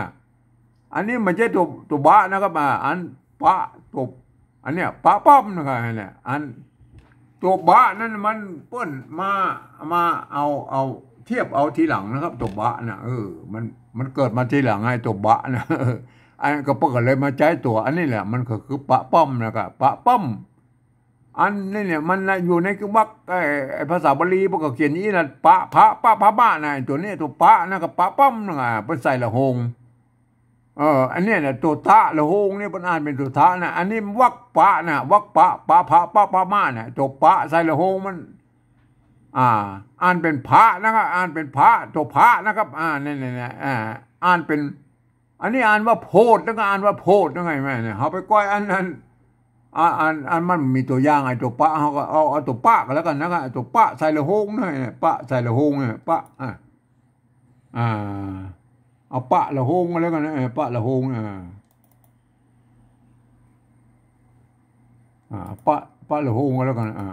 อันนี้บ่ใจ้ตั๋ว ตั๋วบะนะครับ อ่า อันปะ ตั๋ว อันเนี้ยปะป้อมนะครับ เนี่ย อันตั๋วบะนั้นมันเปิ้นมา มาเอา เอาเทียบเอาทีหลังนะครับ ตั๋วบะน่ะ เออ มัน มันเกิดมาทีหลังไอ้ตั๋วบะน่ะ อันก็เปิ้นก็เลยมาใจ๊ตั๋วอันนี้แหละ มันก็คือปะป้อมนะครับ ปะป้อม อันนี้เนี่ยมันน่ะอยู่ในวรรค ไอ้ ไอ้ภาษาบาลีเปิ้นก็เขียนอย่างนี้นะ ปะ พะ ปะ พะ มะนะ ไอ้ตั๋วนี้ตั๋วปะนะ ก็ปะป้อมนะ เปิ้นใส่ละโฮง เออ อันเนี้ยนะ ตั๋วตะละโฮงเนี่ย เปิ้นอ่านเป๋นตั๋วทะนะ อันนี้วรรคปะนะ วรรคปะ ปะ พะ ปะ พะ มะนะ ตั๋วปะใส่ละโฮงมัน อ่า อ่านเป๋นพะนะครับ อ่านเป๋นพะ ตั๋วพะนะครับ อ่า เนี่ย เนี่ย เนี่ย อ่า อ่านเป๋น อันนี้อ่านว่าโพด แล้วก็อ่านว่าโพด ยังไงแม่เนี่ย เฮาไปก้อยอัน อัน อ่า อัน อันมันมีตั๋วอย่าง ไอ้ตั๋วปะ เฮาก็เอา เอาตั๋วปะก็แล้วกั๋นนะครับ ตั๋วปะใส่ละโฮงเนี่ย ปะใส่ละโฮงเนี่ย ปะ อ่า อ่า เอาปะละโฮงก็แล้วกั๋นนะ เออ ปะละโฮง อ่า อ่า ปะ ปะละโฮงก็แล้วกั๋น อ่า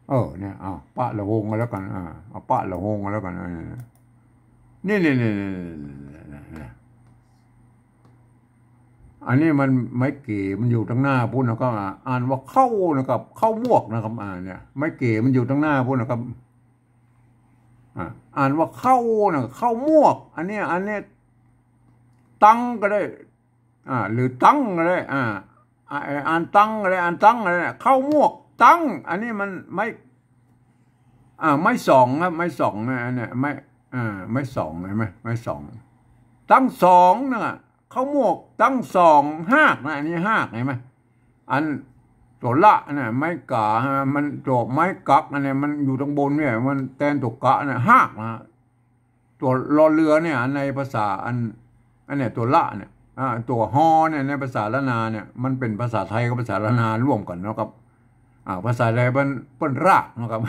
เออ เนี่ย เอาปะละโฮงก็แล้วกั๋น อ่า เอาปะละโฮงก็แล้วกั๋น เออ นี่ นี่ อันนี้มันไม้เก๋ มันอยู่ตังหน้าปู๊นนะครับ อ่า อ่านว่าเข้านะครับ เข้ามวกนะครับ อ่า เนี่ย ไม้เก๋มันอยู่ตังหน้าปู๊นนะครับ อ่า อ่านว่าเข้านะ เข้ามวก อันเนี้ย อันเนี้ย ตังก็ได้ อ่า หรือตังก็ได้ อ่า อ่า อ่านตังก็ได้ อ่านตังก็ได้ เข้ามวก ตัง อันนี้มันไม้ อ่า ไม้สองครับ ไม้สองนะ อันเนี้ย ไม้ อ่า ไม้สอง หันก่อ ไม้สอง ตังสองนะ เข้ามวก ตังสอง ฮากนะ อันนี้ฮาก หันก่อ อันตั๋วละนะ ไม้ก๋า มันตั๋วไม้กัก อันเนี้ย มันอยู่ตังบนเนี่ย มันแตนตั๋วกะนะ ฮากนะ ตั๋วรอเรือเนี่ย ในภาษาอัน อันเนี้ย ตั๋วละเนี่ย อ่า ตั๋วฮอเนี่ย ในภาษาล้านนาเนี่ย มันเป๋นภาษาไทยกับภาษาล้านนาร่วมกั๋นนะครับ อ่า ภาษาไทยมันเปิ้นรากนะครับ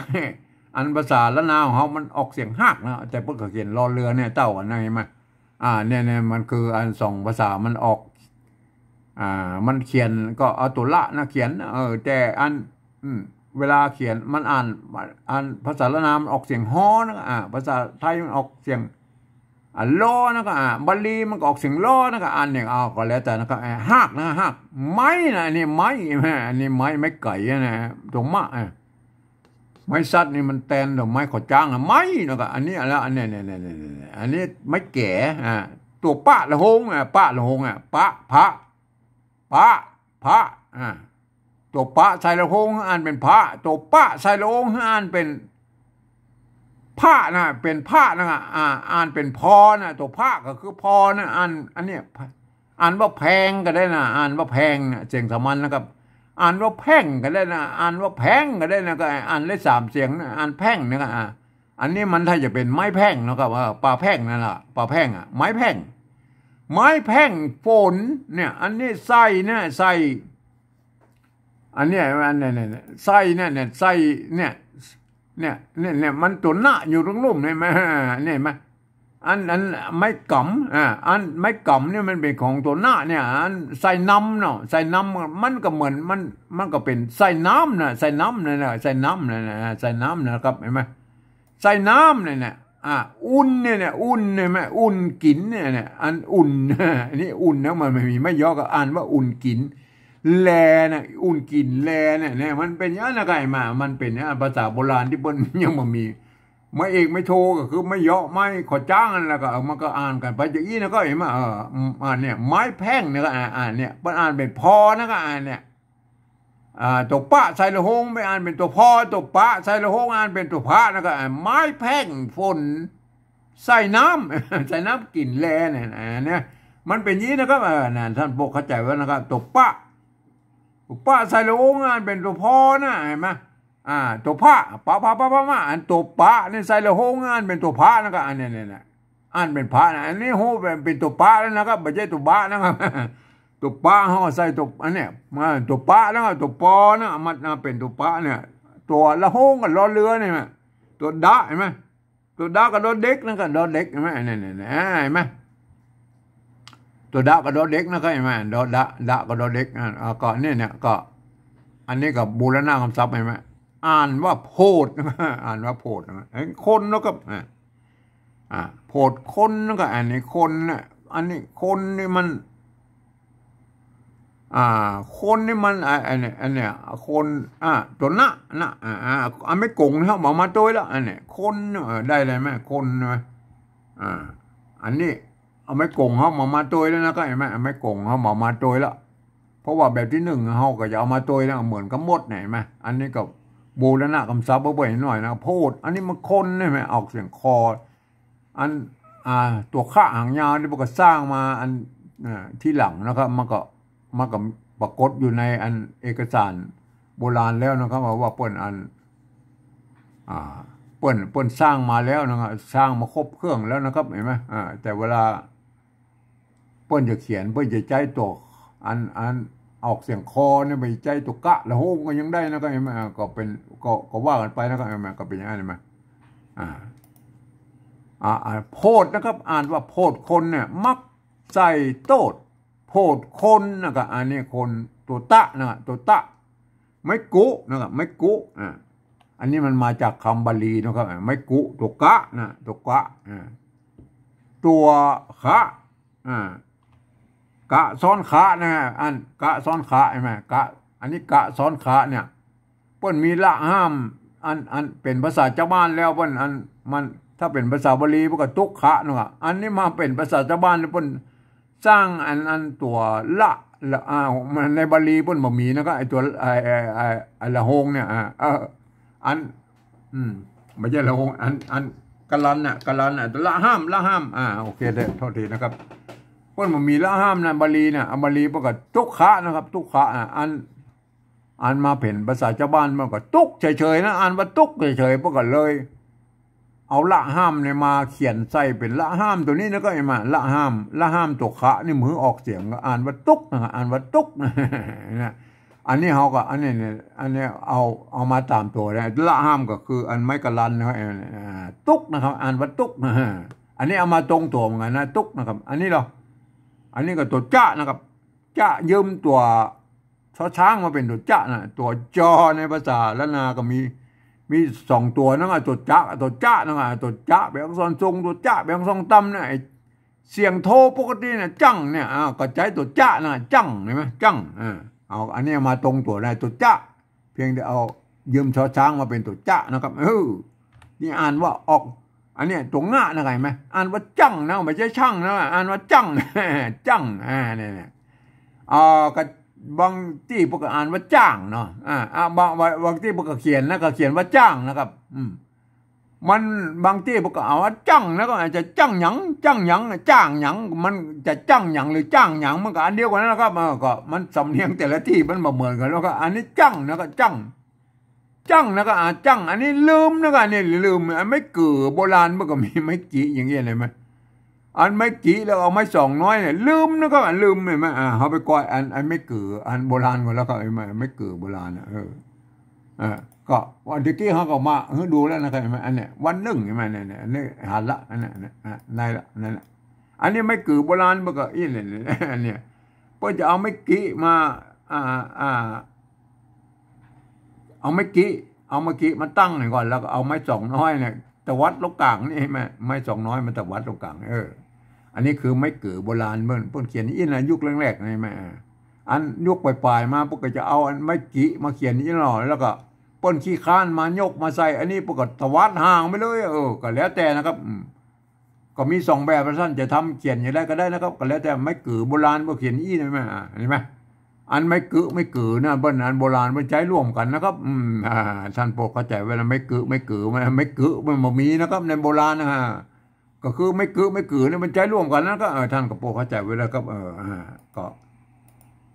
อันภาษาล้านนาของเฮามันออกเสียงฮากนะ แต่เปิ้นก็เขียนรอเรือเนี่ย เต้าอันนั้น หันก่อ อ่า เนี่ย เนี่ย มันคืออันสองภาษามันออก อ่า มันเขียนก็เอาตั๋วละนะเขียน เออ แต่อัน อืม เวลาเขียนมันอ่าน อันภาษาล้านนามันออกเสียงฮอนะ อ่า ภาษาไทยมันออกเสียง อ่า ลอนะก็ อ่า บาลีมันก็ออกเสียงลอนะก็ อันเนี่ย เอาก็แล้วแต่นะก็ อ่า ฮากนะ ฮาก ไม้นะ อันนี้ไม้ อันนี้ไม้ ไม้ไก๋นะ ตั๋วมะ อ่า ไม้สัตว์นี่มันแตนตั๋วไม้ขอจ้างอะ ไม้นะก็ อันนี้แล้ว อันเนี้ย เนี่ย เนี่ย เนี่ย เนี่ย อันนี้ไม้แก๋ อ่า ตั๋วปะละโฮง อ่า ปะละโฮง อ่า ปะ พะ ปะ พะ อ่า ตั๋วปะใส่ละโฮง อ่านเป๋นพะ ตั๋วปะใส่ละโฮง อ่านเป๋นพะนะ เป๋นพะนะ อ่า อ่านเป๋นพอนะ ตั๋วพะก็คือพอนะ อ่าน อันเนี้ย อ่านว่าแพงก็ได้นะ อ่านว่าแพงนะ เสียงสามัญนะครับ อ่านว่าแพ่งก็ได้นะ อ่านว่าแพงก็ได้นะ ก็อ่านได้สามเสียงนะ อ่านแพ่งนะ อ่า อันนี้มันถ้าจะเป๋นไม้แพ่งนะครับ เออ ปะแพ่งนั่นแหละ ปะแพ่งอะ ไม้แพ่ง ไม้แพ่งฝน เนี่ย อันนี้ใส่เนี่ย ใส่ อันเนี้ย อันเนี้ย เนี่ย เนี่ย ใส่เนี่ย เนี่ย ใส่เนี่ย เนี่ย เนี่ย เนี่ย มันตั๋วนะอยู่ตรงลุ่มเนี่ย หันก่อ เนี่ย หันก่อ อัน อันไม้ก๋ำ อ่า อันไม้ก๋ำเนี่ยมันเป๋นของตั๋วนะเนี่ย อันใส่น้ำเนาะ ใส่น้ำมันก็เหมือนมัน มันก็เป๋นใส่น้ำนะ ใส่น้ำนั่นแหละ ใส่น้ำนั่นแหละ ใส่น้ำนะครับ หันก่อ ใส่น้ำเนี่ยนะ อ่า อุ่นเนี่ยนะ อุ่นเนี่ยแม่ อุ่นกิ๋นเนี่ยนะ อันอุ่น อันนี้อุ่นนะ มันบ่มีไม้ยอก็อ่านว่าอุ่นกิ๋น แลนะ อุ่นกิ๋นแลเนี่ย เนี่ย มันเป๋นอย่างนั้นนะ หันก่อ มันเป๋นภาษาโบราณตี้เปิ้นยังบ่มี ไม้เอกไม้โทก็คือไม้ยอ ไม้ขอจ๊างนั่นแหละ ก็ เออ มันก็อ่านกั๋นไปอย่างอี้นะ หันก่อ เออ อืม อ่านเนี่ย ไม้แพ่งเนี่ยก็อ่าน อ่านเนี่ย เปิ้นอ่านเป๋นพอนะ ก็อ่านเนี่ย อ่า ตั๋วปะใส่ละโฮงไปอ่านเป๋นตั๋วพอ ตั๋วปะใส่ละโฮงอ่านเป๋นตั๋วผะ แล้วก็อ่านไม้แพ่งฝนใส่น้ำ ใส่น้ำกิ๋นแลเนี่ย อ่า เนี่ย มันเป๋นอย่างนี้นะครับ เออ นะ ต้านผู้เข้าใจ๋ไว้นะครับ ตั๋วปะ ตั๋วปะใส่ละโฮงอ่านเป๋นตั๋วพอนะ หันก่อ อ่า ตั๋วผะ ปะ ปะ ปะ ปะ ปะ อันตั๋วปะเนี่ยใส่ละโฮงอ่านเป๋นตั๋วผะนะ ก็อันเนี้ย เนี่ย เนี่ย อ่านเป๋นผะนะ อันนี้โฮเป๋น เป๋นตั๋วปะแล้วนะครับ บ่ใจ้ตั๋วบะนะครับ ตั๋วปะเฮาใส่ตั๋ว อันเนี้ย มาตั๋วปะแล้วก็ตั๋วปอนะ มันมาเป๋นตั๋วปะเนี่ย ตั๋วละโฮงกับรอเรือเนี่ย ตั๋วดะ หันก่อ ตั๋วดะกับดอเด็กนะ ก็ดอเด็ก หันก่อ เนี่ย เนี่ย เนี่ย หันก่อ ตั๋วดะกับดอเด็กนะ ก็หันก่อ ดอดะ ดะกับดอเด็ก อ่า อ่า ก็เนี่ย เนี่ย ก็ อันนี้ก็บูรณะกำศัพท์ หันก่อ อ่านว่าโพด อ่านว่าโพดนะ เอ้ย คนแล้วก็ อ่า อ่า โพดคนนะ ก็อันนี้คนนะ อันนี้คนนี่มัน อ่า คนนี่มัน อ่า อันเนี้ย อันเนี้ย คน อ่า ตั๋วนะ นะ อ่า อ่า เอาไม้ก๋งเฮามา มาตวยแล้ว อันเนี้ย คน เออ ได้เลยแม่ คนนะ อ่า อันนี้ เอาไม้ก๋งเฮามา มาตวยแล้วนะ ก็หันก่อ เอาไม้ก๋งเฮามา มาตวยแล้ว เพราะว่าแบบตี้นึ่งเฮาก็จะเอามาตวยนะ เหมือนกั๋นหมดเนี่ย หันก่อ อันนี้ก็บูรณะกำศัพท์เปิ้นหน่อยนะ โพด อันนี้มันคนเนี่ยแม่ ออกเสียงคอ อัน อ่า ตั๋วขะหางยาวนี่เปิ้นก็สร้างมาอัน อ่า ทีหลังนะครับ มันก็ มันก็ปรากฏอยู่ในอันเอกสารโบราณแล้วนะครับ ว่า ว่าเปิ้นอัน อ่า เปิ้น เปิ้นสร้างมาแล้วนะครับ สร้างมาครบเครื่องแล้วนะครับ หันก่อ อ่า แต่เวลาเปิ้นจะเขียน เปิ้นจะใจ๊ตั๋ว อัน อันออกเสียงคอเนี่ย ไปใจ๊ตั๋วกะละโฮงก็ยังได้นะครับ หันก่อ อ่า ก็เป๋น ก็ ก็ว่ากั๋นไปนะครับ หันก่อ ก็เป๋นอย่างนั้น หันก่อ อ่า อ่า อ่า โพดนะครับ อ่านว่าโพดคนเนี่ย มักใส่โต้ษ โพดคนนะ ก็อันนี้คน ตั๋วตะนะ ตั๋วตะ ไม้กุนะ ก็ไม้กุ อ่า อันนี้มันมาจากกำบาลีนะครับ ไม้กุ ตั๋วกะนะ ตั๋วกะ อ่า ตั๋วขะ อ่า กะซ้อนขะนะ อันกะซ้อนขะ หันก่อ กะ อันนี้กะซ้อนขะเนี่ย เปิ้นมีละห้าม อัน อันเป๋นภาษาจาวบ้านแล้วเปิ้น อัน มัน ถ้าเป๋นภาษาบาลีเปิ้นก็ตุ๊กขะนะ ก็อันนี้มาเป๋นภาษาจาวบ้านแล้วเปิ้นสร้างอัน อันตั๋วละ ละ อ่า มันในบาลีเปิ้นบ่มีนะ ก็ไอ้ตั๋ว ไอ้ ไอ้ ไอ้ ไอ้ละโฮงเนี่ย อ่า เออ อัน อืม บ่ใจ้ละโฮง อัน อันกะลันน่ะ กะลันน่ะ ละห้าม ละห้าม อ่า โอเค เด้อ โทษทีนะครับ เปิ้นบ่มีละห้ามนะ บาลีน่ะ อ่า บาลีเปิ้นก็ตุ๊กขะนะครับ ตุ๊กขะ อ่า อัน อันมาเป๋นภาษาจาวบ้านมันก็ตุ๊กเฉยๆนะ อ่านว่าตุ๊กเฉยๆ เปิ้นก็เลย เอาละห้ามเนี่ยมาเขียนใส่เป๋นละห้ามตั๋วนี้นะ ก็หันก่อ ละห้าม ละห้ามตั๋วขะนี่ หื้อออกเสียงก็อ่านว่าตุ๊กนะ อ่านว่าตุ๊กนะ นะ อันนี้เฮาก็ อันนี้เนี่ย อันนี้เอา เอามาต๋ามตั๋วนะ ละห้ามก็คืออันไม้กะลันนะ อ่า ตุ๊กนะครับ อ่านว่าตุ๊กนะ อันนี้เอามาตรงตั๋วเหมือนกั๋นนะ ตุ๊กนะครับ อันนี้เหรอ อันนี้ก็ตั๋วจ๊ะนะครับ จ๊ะ ยืมตั๋ว ชอช้างมาเป๋นตั๋วจ๊ะนะ ตั๋วจอในภาษาล้านนาก็มี มีสองตั๋วนะ ตั๋วจ๊ะ ตั๋วจ๊ะนะ ตั๋วจ๊ะเป๋นอักษรสูง ตั๋วจ๊ะเป๋นอักษรต่ำนะ ไอ้เสียงโทปกตินะ จั้งเนี่ย อ่า ก็ใจ๊ตั๋วจ๊ะนะ จั้ง หันก่อ จั้ง อ่า เอาอันนี้มาตรงตั๋วได้ ตั๋วจ๊ะ เพียงแต่เอายืมชอช้างมาเป๋นตั๋วจ๊ะนะครับ เออ นี่อ่านว่าออก อันเนี้ยตั๋วงะนะ หันก่อ อ่านว่าจั้งนะ บ่ใจ้ช่างนะ อ่านว่าจั้ง จั้ง อ่า เนี่ย เนี่ย อ่า ก็บางตี้เปิ้นก็อ่านว่าจ้างเนาะ อ่า อ่า บาง บาง บางตี้เปิ้นก็เขียนนะ ก็เขียนว่าจ้างนะครับ อืม มันบางตี้เปิ้นก็อ่านว่าจั้งนะ ก็อาจจะจั้งหยัง จั้งหยัง จ้างหยัง มันจะจั้งหยังหรือจ้างหยัง มันก็อันเดียวกั๋นนะครับ เออ ก็มันสำเนียงแต่ละตี้มันบ่เหมือนกั๋น แล้วก็อันนี้จั้งนะ ก็จั้ง จั้งนะ ก็อ่านจั้ง อันนี้ลืมนะ ก็อันนี้ลืม อันไม้กือโบราณมันก็มีไม้กิอย่างเงี้ย หันก่อ อันไม้กิแล้วเอาไม้สองน้อยเนี่ย ลืมนะ ก็ลืม หันก่อ อ่า เฮาไปก้อยอัน อันไม้กือ อันโบราณก่อน แล้วก็ไอ้ไม้ ไม้กือโบราณน่ะ เออ อ่า ก็วันตะกี้เขาก็มาหื้อดูแล้วนะครับ เห็นไหม อันเนี้ย วันนึ่ง เห็นไหม เนี่ย เนี่ย อันนี้หันละ อันเนี้ย อันเนี้ย อ่ะ ได้ละ นั่นแหละ อันนี้ไม้กือโบราณ มันก็อี้เนี่ย อันเนี้ย เปิ้นจะเอาไม้กิมา อ่า อ่า เอาไม้กิ เอาไม้กิมาตั้งให้ก่อน แล้วก็เอาไม้สองน้อยเนี่ย ตวัดลงก๋างนี่ ไม้ ไม้สองน้อยมาตวัดลงก๋าง เออ อันนี้คือไม้กือโบราณ เปิ้น เปิ้นเขียนอี้นะ ยุคแรกๆ นี่ ไม้ อ่า อันยุคป๋ายๆ มา เปิ้นก็จะเอาอันไม้กิมาเขียนอี้หน่อย แล้วก็เปิ้นขี้คร้านมายกมาใส่ อันนี้เปิ้นก็ตวัดห่างไปเลย เออ ก็แล้วแต่นะครับ อืม ก็มีสองแบบ ท่านจะทำเขียนอย่างใดก็ได้นะครับ ก็แล้วแต่ ไม้กือโบราณ เปิ้นเขียนอี้นะ เห็นไหม อ่า เห็นไหม อันไม้กือ ไม้กือนะ เปิ้นอันโบราณ เปิ้นใจ๊ร่วมกั๋นนะครับ อืม อ่า ท่านโปรดเข้าใจ๋ไว้นะ ไม้กือ ไม้กือ ไม้ ไม้กือมันบ่มีนะครับ ในโบราณนะฮะ ก็คือไม้กือ ไม้กือเนี่ยมันใจ๊ร่วมกั๋นนะ ก็ เออ ท่านก็โปรดเข้าใจ๋ไว้แล้วครับ เออ อ่า ก็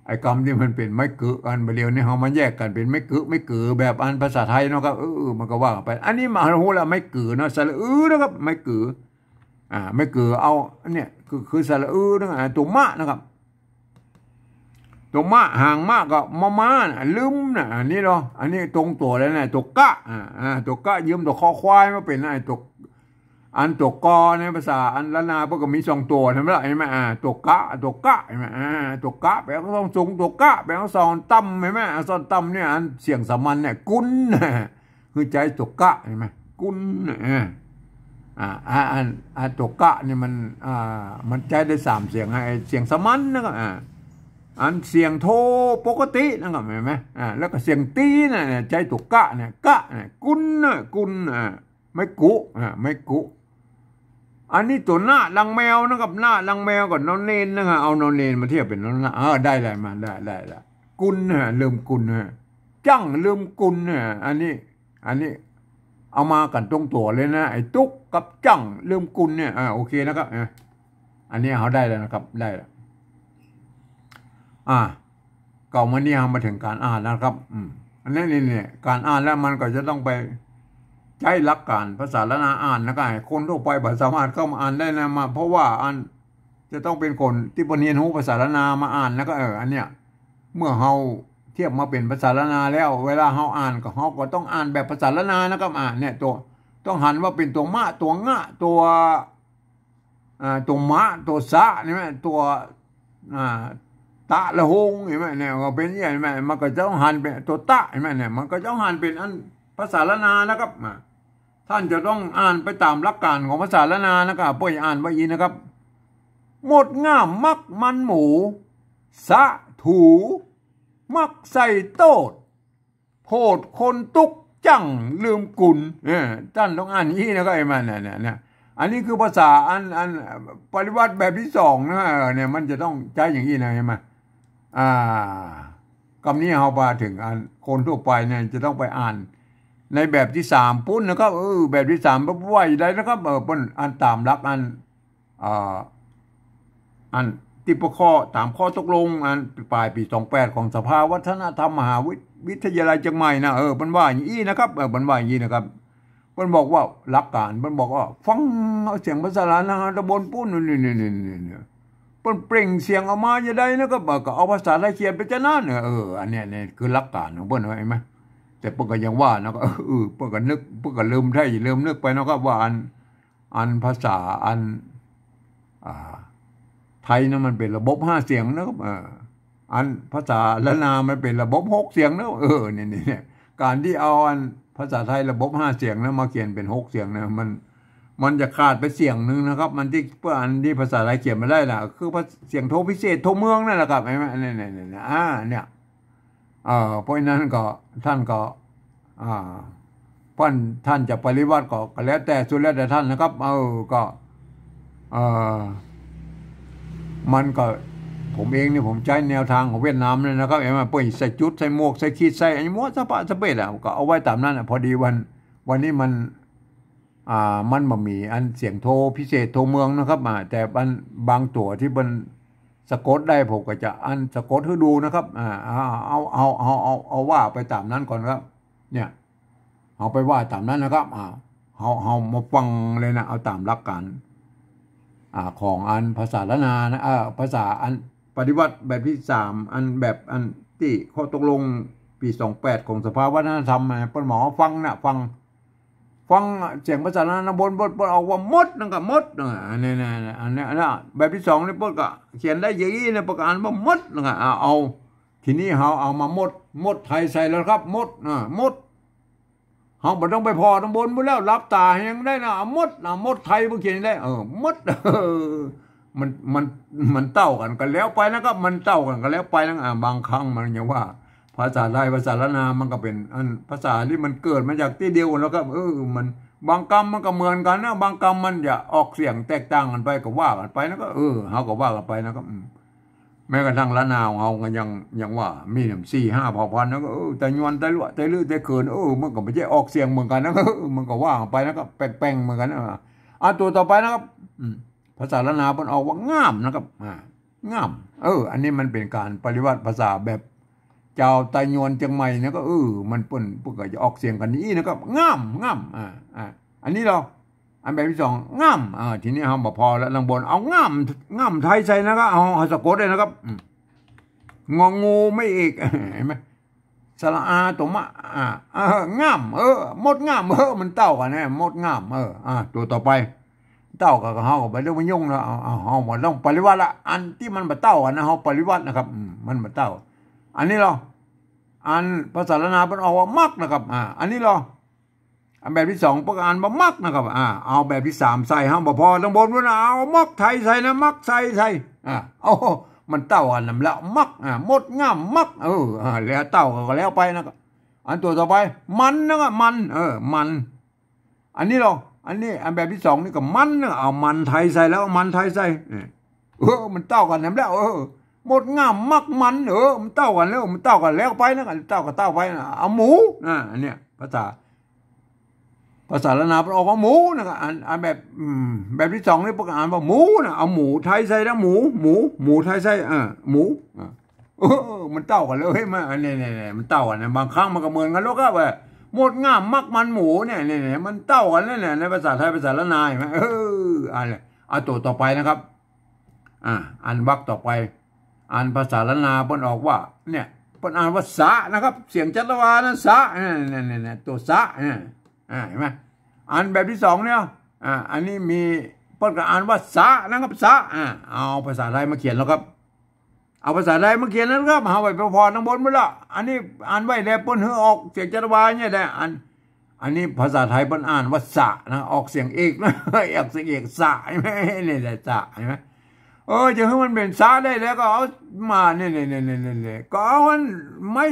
ไอ้กำตี้มันเป๋นไม้กืออันบ่าเดี่ยวนี้ เฮามาแยกกั๋นเป๋นไม้กือ ไม้กือ แบบอันภาษาไทยเนาะครับ เออ มันก็ว่าไป อันนี้มาฮู้แล้ว ไม้กือเนาะ สระอือนะครับ ไม้กือ อ่า ไม้กือ เอา อันเนี้ย คือ คือสระอือนะ อ่า ตั๋วมะนะครับ ตั๋วมะ หางมะก็ มอม้าน่ะ ลึมน่ะ อันนี้เนาะ อันนี้ตรงตั๋วเลยนะ ตั๋วกะ อ่า อ่า ตั๋วกะ ยืมตั๋วคอควายมาเป๋น ไอ้ตั๋ว อันตั๋วกอในภาษาอันล้านนา เปิ้นก็มีสองตั๋ว เห็นไหมล่ะ เห็นไหม อ่า ตั๋วกะ ตั๋วกะ เห็นไหม อ่า ตั๋วกะ แป๋อักษรสูง ตั๋วกะ แป๋อักษรต่ำ เห็นไหม อักษรต่ำเนี่ย อันเสียงสามัญเนี่ย กุน คือใจ๊ตั๋วกะ เห็นไหม กุน เออ อ่า อ่า อัน อ่า ตั๋วกะเนี่ยมัน อ่า มันใจ๊ได้สามเสียง ไอ้เสียงสามัญนะครับ อ่า อันเสียงโทปกตินะครับ เห็นไหม อ่า แล้วก็เสียงตีน่ะ เนี่ย ใจ๊ตั๋วกะเนี่ย กะเนี่ย กุนน่ะ กุน อ่า ไม้กุ อ่า ไม้กุ อันนี้ตั๋วหน้าลังแมวนะครับ หน้าลังแมวกับนอนเนนนะครับ เอานอนเนนมาเทียบเป๋นนอนหน้า เออ ได้ ได้มา ได้ ได้ละ กุนฮะ ลืมกุนฮะ จั้งลืมกุนฮะ อันนี้ อันนี้ เอามากั๋นตรงตั๋วเลยนะ ไอ้ตุ๊กกับจั้งลืมกุนเนี่ย อ่า โอเคนะครับ อ่ะ อันนี้เฮาได้แล้วนะครับ ได้แล้ว อ่า ก็วันนี้เฮามาเถิงก๋านอ่านแล้วนะครับ อืม อันนี้นี่เนี่ย ก๋านอ่านแล้วมันก็จะต้องไปใจ๊หลักก๋านภาษาล้านนาอ่านนะ ก็ให้คนทั่วไปบ่สามารถเข้ามาอ่านได้นะ มา เพราะว่าอัน จะต้องเป๋นคนตี้เปิ้นเฮียนฮู้ภาษาล้านนามาอ่านนะ ก็ เออ อันเนี้ย เมื่อเฮาเทียบมาเป๋นภาษาล้านนาแล้ว เวลาเฮาอ่านก็ เฮาก็ต้องอ่านแบบภาษาล้านนานะครับ อ่า เนี่ย ตั๋ว ต้องหันว่าเป๋นตั๋วมะ ตั๋วงะ ตั๋ว อ่า ตั๋วมะ ตั๋วสะ นี่แหม ตั๋ว อ่า ตะละหง เห็นไหมเนี่ย ก็เป๋นอย่างนี้ เห็นไหม มันก็จะต้องหันเป๋นตั๋วตะ เห็นไหมเนี่ย มันก็จะต้องหันเป๋นอันภาษาล้านนานะครับ อ่า ท่านจะต้องอ่านไปต๋ามหลักก๋านของภาษาล้านนานะครับ เปิ้นอ่านว่าอี้นะครับ หมดง่ามมักมันหมู สะถู มักใส่โต้ษ โผดคนตุ๊กจั้งลืมกุน เออ ท่านต้องอ่านอี้นะครับ ไอ้มันเนี่ย เนี่ย เนี่ย อันนี้คือภาษาอัน อันปริวรรตแบบตี้สองนะ เออ เนี่ย มันจะต้องใจ๊อย่างอี้นะ เห็นไหม อ่า กำนี้เฮามาเถิงอันคนทั่วไปเนี่ยจะต้องไปอ่านในแบบตี้สามปู้นนะครับ เออ แบบตี้สามบ่ว่าจะใดนะครับ เออ เปิ้นอ่านต๋ามหลักอัน อ่า อันตี้ปะข้อต๋ามข้อตกลงอันป๋ายปี๋สองแปดของสภาวัฒนธรรมมหาวิ วิทยาลัยเจียงใหม่นะ เออ เปิ้นว่าอย่างอี้นะครับ เออ เปิ้นว่าอย่างอี้นะครับ เปิ้นบอกว่าหลักก๋าน เปิ้นบอกว่าฟังเอาเสียงภาษาล้านนาต๋อนบนปู้น นี่ นี่ นี่ นี่ นี่ เปิ้นเปล่งเสียงออกมาจะใดนะครับ เออ ก็เอาภาษาไทยเขียนไปจะนั้น เออ อันเนี้ย เนี่ยคือหลักก๋านของเปิ้น เห็นไหม แต่เปิ้นก็ยังว่านะ ก็ เออ เปิ้นก็นึก เปิ้นก็ลืมไท้ ลืมนึกไปนะครับ ว่าอัน อันภาษาอัน อ่า ไทยนะมันเป๋นระบบห้าเสียงนะครับ เออ อันภาษาล้านนามันเป๋นระบบหกเสียงนะ เออ เนี่ย เนี่ย เนี่ย ก๋านตี้เอาอันภาษาไทยระบบห้าเสียงนะมาเขียนเป๋นหกเสียงนะ มัน มันจะขาดไปเสียงนึ่งนะครับ มันตี้ เปื้ออันตี้ภาษาไทยเขียนมาได้นะ คือภา เสียงโทพิเศษโทเมืองนั่นแหละครับ เห็นไหม เนี่ย เนี่ย เนี่ย อ่า เนี่ย เอ่อ เพราะฉะนั้นก็ ท่านก็ อ่า เปิ้น ท่านจะปริวรรตก็ ก็แล้วแต่ สุดแล้วแต่ท่านนะครับ เออ ก็ เอ่อ มันก็ ผมเองนี่ผมใจ๊แนวตางของเวียดนามเลยนะครับ เห็นไหม เปิ้นใส่จุด ใส่หมวก ใส่ขีด ใส่ไอ้หมวกสะปะสะเปะอะ ก็เอาไว้ต๋ามนั้นอะ พอดีวัน วันนี้มัน อ่า มันบ่มีอันเสียงโทพิเศษโทเมืองนะครับ อ่า แต่อันบางตั๋วตี้เปิ้นสะกดได้ ผมก็จะอันสะกดหื้อดูนะครับ อ่า เอา เอา เอา เอา เอา เอาว่าไปต๋ามนั้นก่อนครับ เนี่ย เอาไปว่าต๋ามนั้นนะครับ อ่า เอา เอามาฟังเลยนะ เอาต๋ามหลักก๋าน อ่า ของอันภาษาล้านนานะ เอ่อ ภาษาอันปริวรรตแบบตี้สาม อันแบบอันตี้ข้อตกลงแผ ปี๋สองแปดของสภาวัฒนธรรมนะ เปิ้นบอกว่าฟังนะ ฟัง ฟังเสียงภาษาล้านนาบน เปิ้น เปิ้นออกว่าหมดนั่นก็หมดนะ อันนี้นะ อันนี้นะ แบบตี้สองนี่เปิ้นก็เขียนได้อย่างอี้นะ เปิ้นก็อ่านว่าหมดนั่นก็ เอา เอา ทีนี้เฮาเอามาหมด หมดไทยใส่แล้วครับ หมด อ่า หมด เฮาบ่ต้องไปผ่อตางบนพู้นแล้ว หลับต๋ายังได้นะ เอาหมด เอาหมดไทยเปิ้นเขียนได้ เออ หมด เออ มัน มัน มันเต้ากั๋นก็แล้วไปนะครับ มันเต้ากั๋นก็แล้วไปนะ อ่า บางครั้งมันยังว่า ภาษาไทย ภาษาล้านนามันก็เป๋น อัน ภาษาตี้มันเกิดมาจากตี้เดียวกั๋นแล้วครับ เออ มัน บางกำมันก็เหมือนกั๋นนะ บางกำมันจะออกเสียงแตกต่างกั๋นไป ก็ว่ากั๋นไปนะ ก็ เออ เฮาก็ว่ากั๋นไปนะครับ อืม แม้กระทั่งล้านนาของเฮาก็ยัง ยังว่ามีสี่ห้าเผ่าพันธุ์นะ ก็ เออ ไตยวน ไตลัว ไตลื้อ ไตเขิน เออ มันก็บ่ใจ้ออกเสียงเหมือนกั๋นนะ ก็ เออ มันก็ว่ากั๋นไปนะ ก็แปลงๆ เหมือนกั๋นนะ อ่ะ ตั๋วต่อไปนะครับ อืม ภาษาล้านนาเปิ้นออกว่าง่ามนะครับ อ่า ง่าม เออ อันนี้มันเป๋นก๋านปริวรรตภาษาแบบจาวไตยวนเจียงใหม่นะ ก็ เออ มันเปิ้น เปิ้นก็จะออกเสียงกั๋นอี้นะครับ ง่าม ง่าม อ่า อ่า อันนี้ลอ อันแบบตี้สอง ง่าม อ่า ทีนี้เฮาบ่ผ่อแล้ว ตางบน เอาง่าม ง่ามไทยใส่นะครับ เอา เอาสะกดเลยนะครับ อืม งองูไม้เอก หันก่อ สระอาตั๋วมะ อ่า เออ ง่าม เออ หมดง่าม เออ มันเต้ากั๋นนะ หมดง่าม เออ อ่า ตั๋วต่อไป เต้ากั๋นก็เฮาก็บ่ต้องไปยุ่งนะ เอา เอา เฮาบ่ต้องปริวรรตละ อันตี้มันบ่เต้ากั๋นนะ เฮาปริวรรตนะครับ อืม มันบ่เต้า อันนี้ลอ อันภาษาล้านนาเปิ้นออกว่ามักนะครับ อ่า อันนี้ลอ อันแบบตี้สองเปิ้นอ่านว่ามักนะครับ อ่า เอาแบบตี้สามใส่ เฮาบ่ผ่อตางบนพู้นนะ เอามักไทยใส่นะ มักไทยใส่ อ่า โอ้ มันเต้ากั๋นนำแล้ว มัก อ่า หมดง่าม มัก เออ อ่า แล้วเต้ากั๋นก็แล้วไปนะครับ อันตั๋วต่อไป มันนะครับ มัน เออ มัน อันนี้ลอ อันนี้ อันแบบตี้สองนี่ก็มันนะ เอามันไทยใส่แล้ว เอามันไทยใส่ เออ เออ มันเต้ากั๋นนำแล้ว เออ หมดง่าม มักมัน เออ มันเต้ากั๋นแล้ว มันเต้ากั๋นแล้วไปนะ เต้าก็เต้าไปนะ เอาหมูนะ อันเนี้ย ภาษา ภาษาล้านนาเปิ้นออกว่าหมูนะ อัน อันแบบ อืม แบบตี้สองนี่เปิ้นอ่านว่าหมูนะ เอาหมูไทยใส่นะ หมู หมู หมูไทยใส่ อ่า หมู อ่า เออ มันเต้ากั๋นเลย เฮ้ย มัน อันนี้ นี่ นี่ มันเต้ากั๋นนะ บางครั้งมันก็เหมือนกั๋นแล้วครับ ว่าหมดง่าม มักมันหมูเนี่ย นี่ นี่ มันเต้ากั๋นแล้วเนี่ย ในภาษาไทย ภาษาล้านนา หันก่อ เออ อันนี้ เอาตั๋วต่อไปนะครับ อ่า อันวรรคต่อไป อันภาษาล้านนาเปิ้นออกว่า เนี่ย เปิ้นอ่านว่าสะนะครับ เสียงจัตวานะ สะ เนี่ย เนี่ย เนี่ย ตั๋วสะ เนี่ย อ่า หันก่อ อันแบบตี้สองเนี่ย อ่า อันนี้มี เปิ้นก็อ่านว่าสะนะครับ สะ อ่า เอาภาษาไทยมาเขียนแล้วครับ เอาภาษาไทยมาเขียนแล้วครับ เฮาไปผ่อตางบนพู้นละ อันนี้อ่านไว้แล้วเปิ้นหื้อออกเสียงจัตวาเนี่ยแหละ อัน อันนี้ภาษาไทยเปิ้นอ่านว่าสะนะ ออกเสียงเอกนะ ออกเสียงเอก สะ หันก่อ นี่แหละ สะ หันก่อ เออ จะหื้อมันเป๋นสะได้แล้วก็เอามา นี่ นี่ ก็เอาอันไม้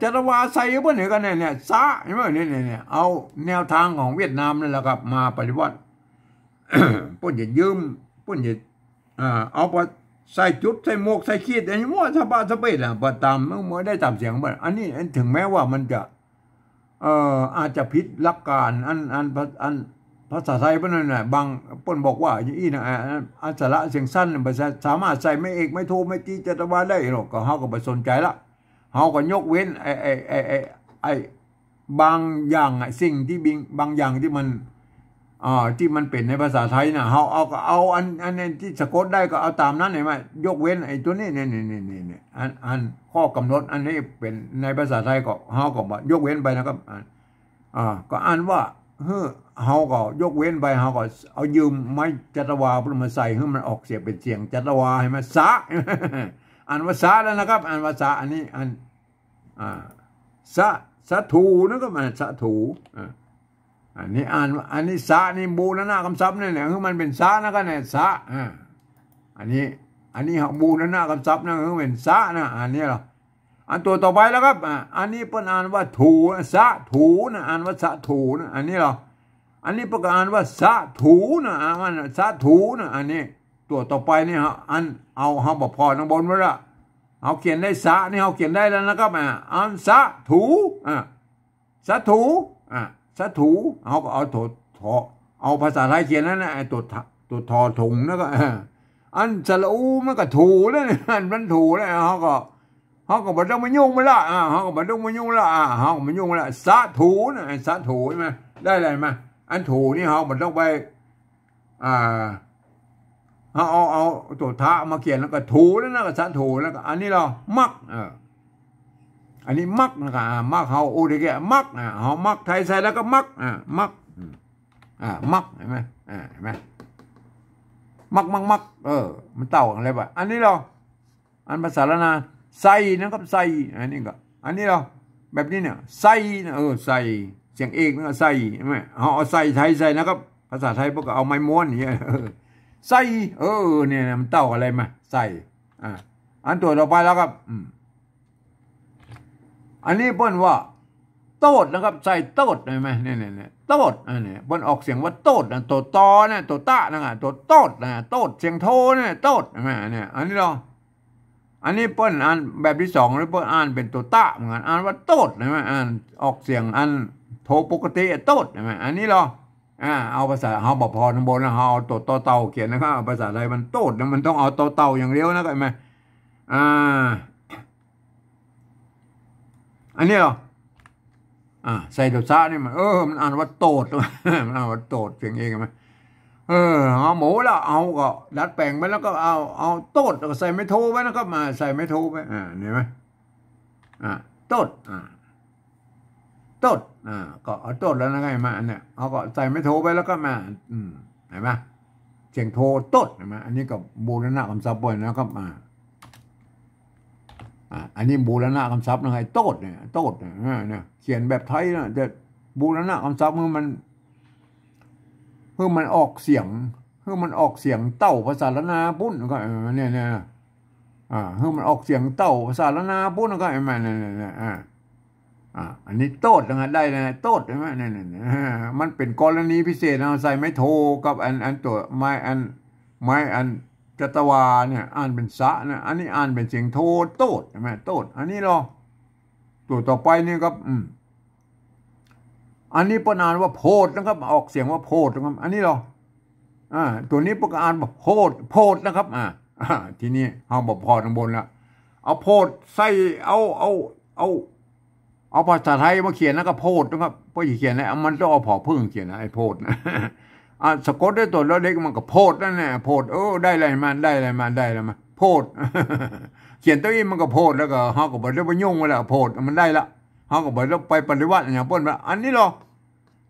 จัตวาใส่เปิ้นหันก่อ เนี่ย เนี่ย สะ หันก่อ นี่ นี่ นี่ เอาแนวทางของเวียดนามนั่นแหละครับ มาปริวรรต เปิ้นจะยืม เปิ้นจะ อ่า เอาไปใส่จุด ใส่หมวก ใส่ขีด อันนี้มั่วสะบะสะเปดอะ บ่ต๋าม เมื่อได้ต๋ามเสียงเปิ้น อันนี้ อัน ถึงแม้ว่ามันจะ เอ่อ อาจจะผิดหลักการ อัน อัน อันภาษาไทยเปิ้นนั่นน่ะ บาง เปิ้นบอกว่าอย่างอี้นะ อ่า อันสระเสียงสั้นน่ะ บ่สา สามารถใส่ไม้เอก ไม้โท ไม้ตรี จัตวาได้หรอก ก็เฮาก็บ่สนใจ๋ละ เฮาก็ยกเว้นไอ้ ไอ้ ไอ้ ไอ้ ไอ้ บางอย่างอะ สิ่งตี้บิง บางอย่างตี้มัน อ่า ตี้มันเป๋นในภาษาไทยน่ะ เฮาเอา ก็เอาอัน อัน อันตี้สะกดได้ก็เอาต๋ามนั้น หันก่อ ยกเว้นไอ้ตั๋วนี้ นี่ นี่ นี่ นี่ นี่ อัน อันข้อกำหนดอันนี้เป๋นในภาษาไทยก็ เฮาก็บ่ ยกเว้นไปนะครับ อ่า อ่า ก็อ่านว่า เฮ้อ เฮาก็ยกเว้นไป เฮาก็เอายืมไม้จัตวาเปิ้นมาใส่ หื้อมันออกเสียงเป๋นเสียงจัตวา หันก่อ สะ อ่านว่าสะแล้วนะครับ อ่านว่าสะ อันนี้ อัน อ่า สะ สะถูนะครับ อ่า สะถู อ่า อันนี้อ่านว่า อันนี้สะนี่บูรณะกำศัพท์เนี่ย หื้อมันเป๋นสะนะ ก็เนี่ย สะ อ่า อันนี้ อันนี้บูรณะกำศัพท์นะ หื้อเป๋นสะนะ อันนี้ลอ อันตั๋วต่อไปแล้วครับ อ่า อันนี้เปิ้นอ่านว่าถูนะ สะถูนะ อ่านว่าสะถูนะ อันนี้ลอ อันนี้เปิ้นก็อ่านว่าสะถูนะ อ่านว่าสะถูนะ อันนี้ตั๋วต่อไปนี่ เฮา อัน เอา เฮาบ่ผ่อตางบนพู้นละ เฮาเขียนได้สะนี่ เฮาเขียนได้แล้วนะครับ อ่า อันสะถู อ่า สะถู อ่า สะถู เฮาก็เอาโถ โถ เอาภาษาไทยเขียนนั่นน่ะ ไอ้ตั๋ว ถ- ตั๋ว ถอ ถุง แล้วก็ อ่า อันสระอูมันก็ถูแล้วเนี่ย อันมันถูแล้ว เฮาก็ เฮาก็บ่ต้องมายุ่งมันละ อ่า เฮาก็บ่ต้องมายุ่งละ อ่า เฮาก็บ่ยุ่งมันละ สะถูนะ ไอ้สะถูหันก่อ ได้แล้วหันก่อ อันถูนี่เฮาบ่ต้องไป อ่า เฮาเอา เอาตั๋วถะมาเขียนแล้วก็ถูแล้วนะ ก็สะถูแล้วก็ อันนี้ลอ มัก เออ อันนี้มักนะครับ อ่า มัก เฮาโอเดเกะ มัก อ่า เฮามักไทยใส่แล้วก็มัก อ่า มัก อืม อ่า มัก เห็นไหม อ่า เห็นไหม มัก มัก มัก เออ มันเต้ากั๋นเลยปะ อันนี้เหรอ อันภาษาล้านนา ใส่นะครับ ใส่ อันนี้ก็ อันนี้เหรอ แบบนี้เนี่ย ใส่นะ เออ ใส่ เสียงเอกมันก็ใส่ ใช่ไหม เฮาเอาใส่ไทยใส่นะครับ ภาษาไทยเปิ้นก็เอาไม้ม้วนอย่างเงี้ย เออ ใส่ เออ เนี่ย มันเต้ากั๋นเลยมา ใส่ อ่า อันตั๋วต่อไปแล้วครับ อืม อันนี้เปิ้นว่า โต้ษนะครับ ใส่โต้ษ เห็นไหม เนี่ย เนี่ย เนี่ย โต้ษ อันนี้เปิ้นออกเสียงว่าโต้ษนะ ตั๋วตอเนี่ย ตั๋วตะนะ ตั๋วโต้ษนะ โต้ษ เสียงโทเนี่ย โต้ษ เห็นไหม เนี่ย อันนี้เหรอ อันนี้เปิ้นอ่านแบบตี้สอง หรือเปิ้นอ่านเป๋นตั๋วตะเหมือนกั๋น อ่านว่าโต้ษ เห็นไหม อ่านออกเสียงอันโทปกติอะ โต้ษ เห็นไหม อันนี้เหรอ อ่า เอาภาษา เฮาบ่ผ่อข้างบนนะ เฮาเอาตั๋วตอเต่าเขียนนะครับ เอาภาษาไทยมันโต้ษนะ มันต้องเอาตอเต่าอย่างเดียวนะ เข้าใจ๋ไหม อ่า อันนี้เหรอ อ่า ใส่ตั๋วซะนี่มัน เออ มันอ่านว่าโตด มันอ่านว่าโตด เสียงเอก เห็นไหม เออ เฮาโมโหละ เฮาก็ดัดแป๋งไปแล้วก็เอา เอาโตด แล้วก็ใส่ไม้โทไปนะครับ มาใส่ไม้โทไป อ่า เห็นไหม อ่า โตด อ่า โตด อ่า ก็เอาโตดแล้วนะ ไงมาอันเนี้ย เฮาก็ใส่ไม้โทไปแล้วก็มา อืม เห็นไหม เสียงโท โตด เห็นไหม อันนี้ก็บูรณะกำศัพท์บ่อยนะครับ อ่า อ่า อันนี้บูรณะกำศัพท์นะ ไอ้โตดเนี่ย โตดเนี่ย อ่า เนี่ย เขียนแบบไทยนะ แต่บูรณะกำศัพท์ หื้อมัน หื้อมันออกเสียง หื้อมันออกเสียงเต้าภาษาล้านนาปุ้น ก็ เออ เนี่ย เนี่ย อ่า หื้อมันออกเสียงเต้าภาษาล้านนาปุ้น ก็ เห็นไหม เนี่ย เนี่ย เนี่ย อ่า อ่า อันนี้โตดนะ ได้แล้วนะ โตด เห็นไหม เนี่ย เนี่ย เนี่ย อ่า มันเป๋นกรณีพิเศษนะ ใส่ไม้โทกับอัน อันตั๋วไม้อัน ไม้อันจัตวาเนี่ย อ่านเป๋นสะนะ อันนี้อ่านเป๋นเสียงโท โตด เห็นไหม โตด อันนี้เหรอ ตั๋วต่อไปนี่ครับ อืม อันนี้เปิ้นอ่านว่าโพดนะครับ ออกเสียงว่าโพดนะครับ อันนี้เหรอ อ่า ตั๋วนี้เปิ้นก็อ่านว่าโพด โพดนะครับ อ่า อ่า ทีนี้เฮาบ่ผ่อข้างบนละ เอาโพดใส่ เอา เอา เอา เอาภาษาไทยมาเขียนแล้วก็โพดนะครับ เพราะจะเขียนแล้ว มันต้องเอาผอผึ้งเขียนนะ ไอ้โพดนะ อ่ะ สะกดด้วยตั๋วเล็กมันก็โพดนั่นแหละ โพด เออ ได้อะไรมา ได้อะไรมา ได้อะไรมา โพด เขียนเต้าอี้มันก็โพด แล้วก็เฮาก็บ่ได้ไปยุ่งมันแหละ โพด มันได้ละ เฮาก็บ่ได้ไปปฏิวัติอะหยังเปิ้นว่า อันนี้เหรอ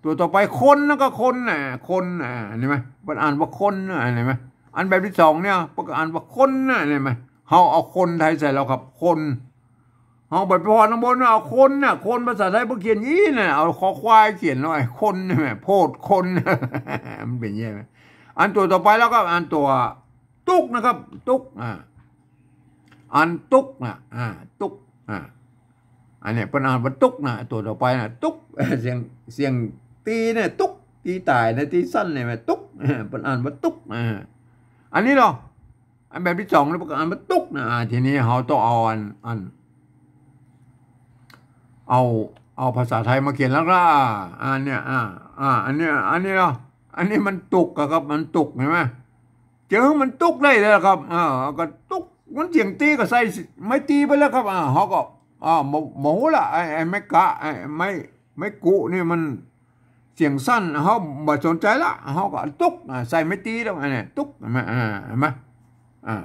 ตั๋วต่อไป คนนะ ก็คนน่ะ คนน่ะ เห็นไหม เปิ้นอ่านว่าคนน่ะ เห็นไหม อันแบบตี้สองเนี่ย เปิ้นก็อ่านว่าคนน่ะ เห็นไหม เฮาเอาคนไทยใส่แล้วครับ คน เฮาบ่ไปผ่อข้างบนว่าเอาคนน่ะ คนภาษาไทยเปิ้นเขียนอี้น่ะ เอาคอควายเขียนหน่อย คนนี่แหม โพด คน มันเป๋นอย่างนี้ไหม อันตั๋วต่อไปแล้วก็อันตั๋วตุ๊กนะครับ ตุ๊ก อ่า อันตุ๊กน่ะ อ่า ตุ๊ก อ่า อันเนี้ยเปิ้นอ่านว่าตุ๊กน่ะ ตั๋วต่อไปน่ะ ตุ๊ก เสียง เสียงตี๋เนี่ย ตุ๊ก ตี๋ต่ายนะ ตี๋สั้นเนี่ยแหม ตุ๊ก เปิ้นอ่านว่าตุ๊ก อ่า อันนี้เหรอ อันแบบตี้สองนี่เปิ้นก็อ่านว่าตุ๊กนะ อ่า ทีนี้เฮาต้องเอาอัน อัน เอา เอาภาษาไทยมาเขียนแล้วก็ อ่า อันเนี้ย อ่า อ่า อันเนี้ย อันนี้เนาะ อันนี้มันตุ๊กอะครับ มันตุ๊ก เห็นไหม จะหื้อมันตุ๊กได้เลยครับ อ่า ก็ตุ๊ก มันเสียงตี๋ก็ใส่ไม้ตี๋ไปแล้วครับ อ่า เฮาก็ อ่า บ่ บ่ฮู้ละ ไอ้ ไอ้ไม้กะ ไอ้ไม้ ไม้กุนี่มัน เสียงสั้น เฮาบ่สนใจ๋ละ เฮาก็ตุ๊ก อ่า ใส่ไม้ตี๋แล้ว อันเนี้ย ตุ๊ก เห็นไหม อ่า เห็นไหม อ่า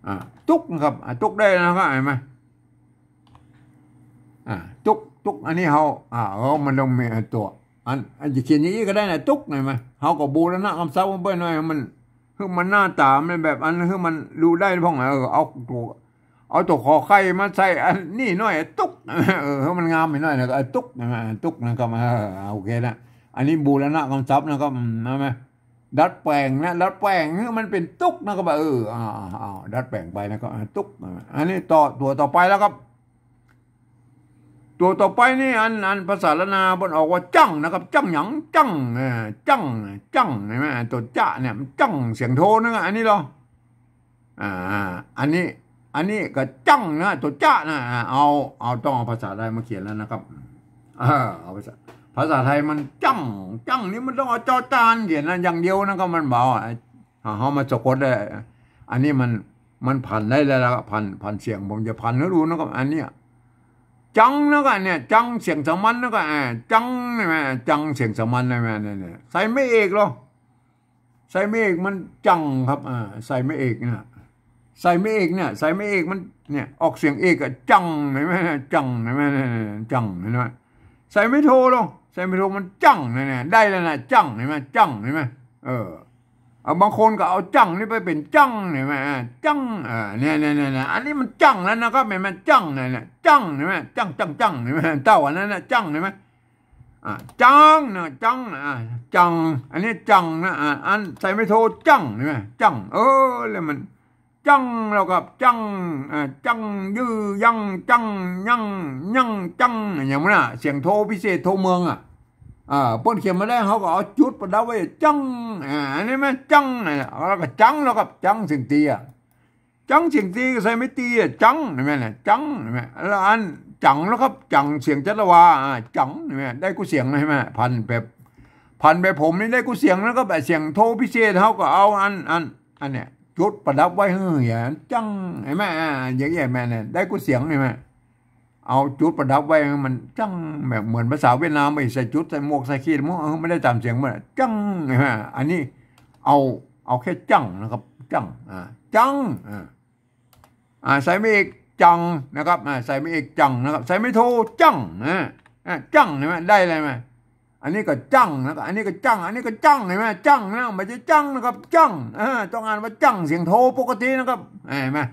อ่า ตุ๊กนะครับ อ่า ตุ๊กได้นะครับ เห็นไหม อ่า ตุ๊ก ตุ๊ก อันนี้เฮา อ่า เออ มันต้องมีอันตั๋ว อัน อันจะเขียนอย่างอี้ก็ได้นะ ตุ๊ก เห็นไหม เฮาก็บูรณะกำศัพท์มันไปหน่อย มัน หื้อมันหน้าต๋ามันแบบอัน หื้อมันดูได้พ่อง เออ เอาตั๋ว เอาตั๋วขอไข่มาใส่อันนี้หน่อย ตุ๊ก เออ หื้อมันงามไปหน่อยนะ ก็ เออ ตุ๊ก นะ ตุ๊กนะครับ เออ โอเคนะ อันนี้บูรณะกำศัพท์นะครับ อืม เห็นไหม ดัดแป๋งนะ ดัดแป๋งหื้อมันเป๋นตุ๊กนะครับ เออ อ่า อ่า อ่า ดัดแป๋งไปนะครับ อ่า ตุ๊ก อ่า อันนี้ต่อ ตั๋วต่อไปแล้วครับ ตั๋วต่อไปนี่ อัน อันภาษาล้านนาเปิ้นออกว่าจั้งนะครับ จั้งหยัง จั้ง เออ จั้ง จั้ง เห็นไหม ตั๋วจะเนี่ย มันจั้งเสียงโทนะ อันนี้เหรอ อ่า อันนี้ อันนี้ก็จั้งนะ ตั๋วจะนะ อ่า เอา เอา ต้องเอาภาษาไทยมาเขียนแล้วนะครับ เออ เอาภาษา ภาษาไทยมันจั้ง จั้งนี่มันต้องเอาจอจานเขียนนะ อย่างเดียวนะ ก็มันบ่ อ่า เฮามาสะกดได้ อันนี้มัน มันผันได้แล้วล่ะ ผัน ผันเสียง ผมจะผันหื้อดูนะครับ อันเนี้ย จังนะครับ เนี่ย จังเสียงสามัญนะครับ อ่า จัง ใช่ไหม จังเสียงสามัญ ใช่ไหม เนี่ย เนี่ย ใส่ไม้เอกเหรอ ใส่ไม้เอกมันจั้งครับ อ่า ใส่ไม้เอกนะ ใส่ไม้เอกเนี่ย ใส่ไม้เอกมันเนี่ย ออกเสียงเอกอะ จัง หันก่อ จัง หันก่อ จัง หันก่อ ใส่ไม้โทลง ใส่ไม้โทมัน จั่ง เนี่ย เนี่ย ได้แล้วนะ จั่ง หันก่อ จั่ง หันก่อ เออ เอา บางคนก็เอา จั่ง นี่ไปเป๋น จั่ง หันก่อ อ่า จั่ง อ่า เนี่ย เนี่ย เนี่ย เนี่ย อันนี้มัน จั่ง แล้วนะครับ หันก่อ จั่ง เนี่ย เนี่ย จั่ง หันก่อ จั่ง จั่ง จั่ง หันก่อ เต้าอันนั้นนะ จั่ง หันก่อ อ่า จังนะ จังนะ อ่า จัง อันนี้จังนะ อ่า อันใส่ไม้โท จั่ง หันก่อ จั่ง เออ แล้วมัน จั่ง แล้วก็ จั่ง อ่า จั่ง ยื้อ ยัง จั่ง ยัง ยัง จั่ง อย่างนั้นน่ะ เสียงโทพิเศษโทเมืองอะ อ่า เปิ้นเขียนมาแล้ว เฮาก็เอาจุดประดับไว้ จั่ง อ่า อันนี้แม่น จั่ง นะ แล้วก็ จัง แล้วก็ จัง เสียงตีอะ จัง เสียงตีก็ใส่ไม้ตีอะ จัง หันก่อ จัง หันก่อ แล้วอัน จัง แล้วก็ จัง เสียงจัตวา อ่า จัง หันก่อ ได้กู้เสียง หันก่อ พันแบบ พันแบบผมนี่ได้กู้เสียง แล้วก็แบบเสียงโทพิเศษ เฮาก็เอาอัน อัน อันเนี่ย จุดประดับไว้หื้อ อย่างจั่ง หันก่อ อ่า อย่างเงี้ย แม่นเนี่ย ได้กู้เสียง หันก่อ เอาจุดประดับไว้ มันจั่ง แบบเหมือนภาษาเวียดนาม ไอ้ใส่จุด ใส่หมวก ใส่ขีด หมวก เออ มันได้ต๋ามเสียงมัน จั่ง หันก่อ อันนี้ เอา เอาแค่จั่งนะครับ จั่ง อ่า จั่ง อ่า อ่า ใส่ไม้เอก จั่ง นะครับ อ่า ใส่ไม้เอก จั่ง นะครับ ใส่ไม้โท จั่ง นะ อ่า จั่ง หันก่อ ได้เลยไหม อันนี้ก็ จั่ง นะครับ อันนี้ก็ จั่ง อันนี้ก็ จั่ง หันก่อ จั่ง นะ ไม่ใช่ จั่ง นะครับ จั่ง อ่า ต้องอ่านว่า จั่ง เสียงโทปกตินะครับ หันก่อ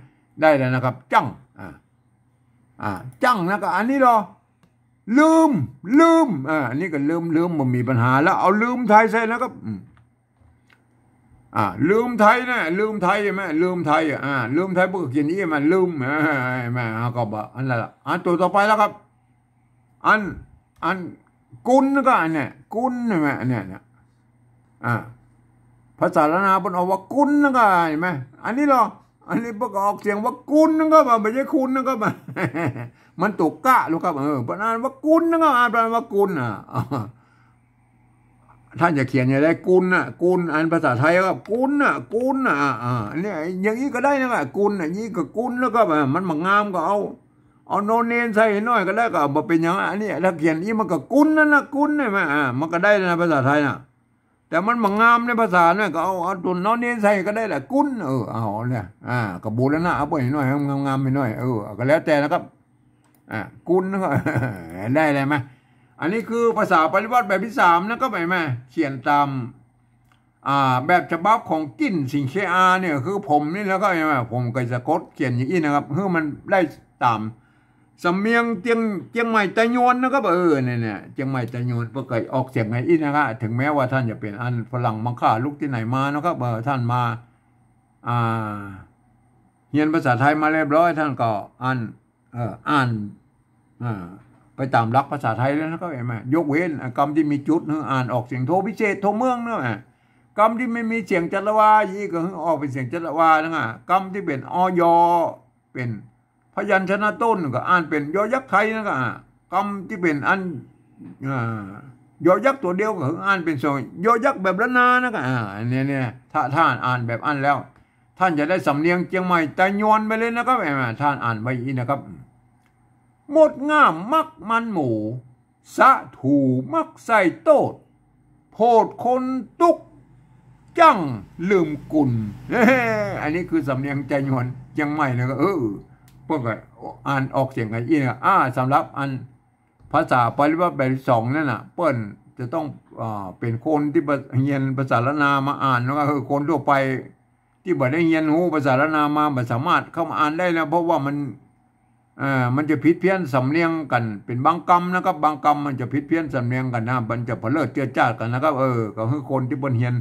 ได้แล้วนะครับ จั่ง อ่า อ่า จั่ง แล้วก็ อันนี้เหรอ ลืม ลืม อ่า อันนี้ก็ ลืม ลืม บ่มีปัญหาแล้ว เอา ลืม ไทยใส่นะครับ อืม อ่า ลืม ไทยนะ ลืม ไทย หันก่อ ลืม ไทย อ่า ลืม ไทย เปิ้นก็เขียนอี้ มัน ลืม อ่า หันก่อ บ่ อันนั้นละ อ่า ตั๋วต่อไปแล้วครับ อัน อัน กุน หันก่อ อันเนี้ย กุน หันก่อ อันเนี้ย เนี่ย อ่า ภาษาล้านนาเปิ้นออกว่า กุน หันก่อ หันก่อ อันนี้เหรอ อันนี้เปิ้นก็ออกเสียงว่า กุน หันก่อ บ่ ไม่ใช่ คุณ หันก่อ มันตั๋วกะลูกครับ เออ เปิ้นอ่านว่า กุน หันก่อ อ่านว่า กุน อ่ะ ท่านจะเขียนอย่างไร กุนน่ะ กุน อันภาษาไทยก็ กุนน่ะ กุนน่ะ อ่า อ่า เนี่ย อย่างนี้ก็ได้นะ กุนน่ะ อย่างนี้ก็ กุน แล้วก็ อ่า มันบ่งามก็เอา เอา นอ เณร ใส่หน้อยก็ได้ ก็บ่เป๋นหยัง อันนี้ถ้าเขียนอี้ มันก็ กุน นั่นนะ กุน หันก่อ อ่า มันก็ได้นะ ภาษาไทยน่ะ แต่มันบ่งามในภาษาเนี่ย ก็เอา เอาตั๋ว นอ เณร ใส่ก็ได้แหละ กุน เออ เอาเนี่ย อ่า ก็บูรณะเอาไปหน่อย งามๆ ไปหน่อย เออ ก็แล้วแต่นะครับ อ่า กุน ก็ ได้เลยไหม อันนี้คือภาษาปริวรรตแบบที่สามนะครับ หันก่อ เขียนต๋าม อ่า แบบฉบับของกิ่น สิงเคอาเนี่ย คือผมนี่แล้วก็ หันก่อ ผมก็สะกดเขียนอย่างอี้นะครับ หื้อมันได้ต๋าม สำเนียงเจียง เจียงใหม่ไตยวนนะครับ เออ เนี่ย เนี่ย เจียงใหม่ไตยวน เปิ้นก็ออกเสียงอย่างอี้นะครับ ถึงแม้ว่าท่านจะเป๋นอันฝรั่งมังค่าลุกตี้ไหนมานะครับ เออ ท่านมา อ่า เฮียนภาษาไทยมาเรียบร้อย ท่านก็อัน เอ่อ อ่าน อ่า ไปต๋ามหลักภาษาไทยแล้วนะครับ หันก่อ ยกเว้น อ่ะ กำตี้มีจุด หื้ออ่านออกเสียงโทพิเศษ โทเมืองนะ อ่ะ กำตี้ไม่มีเสียงจัตวาอี้ ก็หื้อออกเป๋นเสียงจัตวานะ อ่ะ กำตี้เป๋น อ ยอ เป๋นพยัญชนะต้นก็อ่านเป๋น ยอยักษ์ไทยนะ อ่ะ กำตี้เป๋นอัน อ่า ยอยักษ์ตั๋วเดียวก็อ่านเป๋นสอง ยอยักษ์แบบล้านนานะ อ่า เนี่ย เนี่ย ถ้าท่านอ่านแบบอั้นแล้ว ท่านจะได้สำเนียงเจียงใหม่ไตยวนไปเลยนะครับ หันก่อ ท่านอ่านไว้อี้นะครับ หมดง่ามมักมันหมู สะถูมักใส่โต้ษ โผดคนตุ๊ก จั่งลืมกุน อันนี้คือสำเนียงไตยวนเจียงใหม่นะครับ เออ เปิ้นก็อ่านออกเสียงกันอี้นะ อ่า สำหรับอันภาษาปริวรรตแบบที่สองนั่นน่ะ เปิ้นจะต้อง อ่า เป๋นคนตี้บ่ เฮียนภาษาล้านนามาอ่าน แล้วก็ เออ คนทั่วไปตี้บ่ได้เฮียนฮู้ภาษาล้านนามา บ่สามารถเข้ามาอ่านได้นะ เพราะว่ามัน เอ่อ มันจะผิดเพี้ยนสำเนียงกั๋นเป๋นบางกำนะครับ บางกำมันจะผิดเพี้ยนสำเนียงกั๋นนะ มันจะเผลอเจื้อจ้าดกั๋นนะครับ เออ ก็หื้อคนตี้เปิ้นเฮียน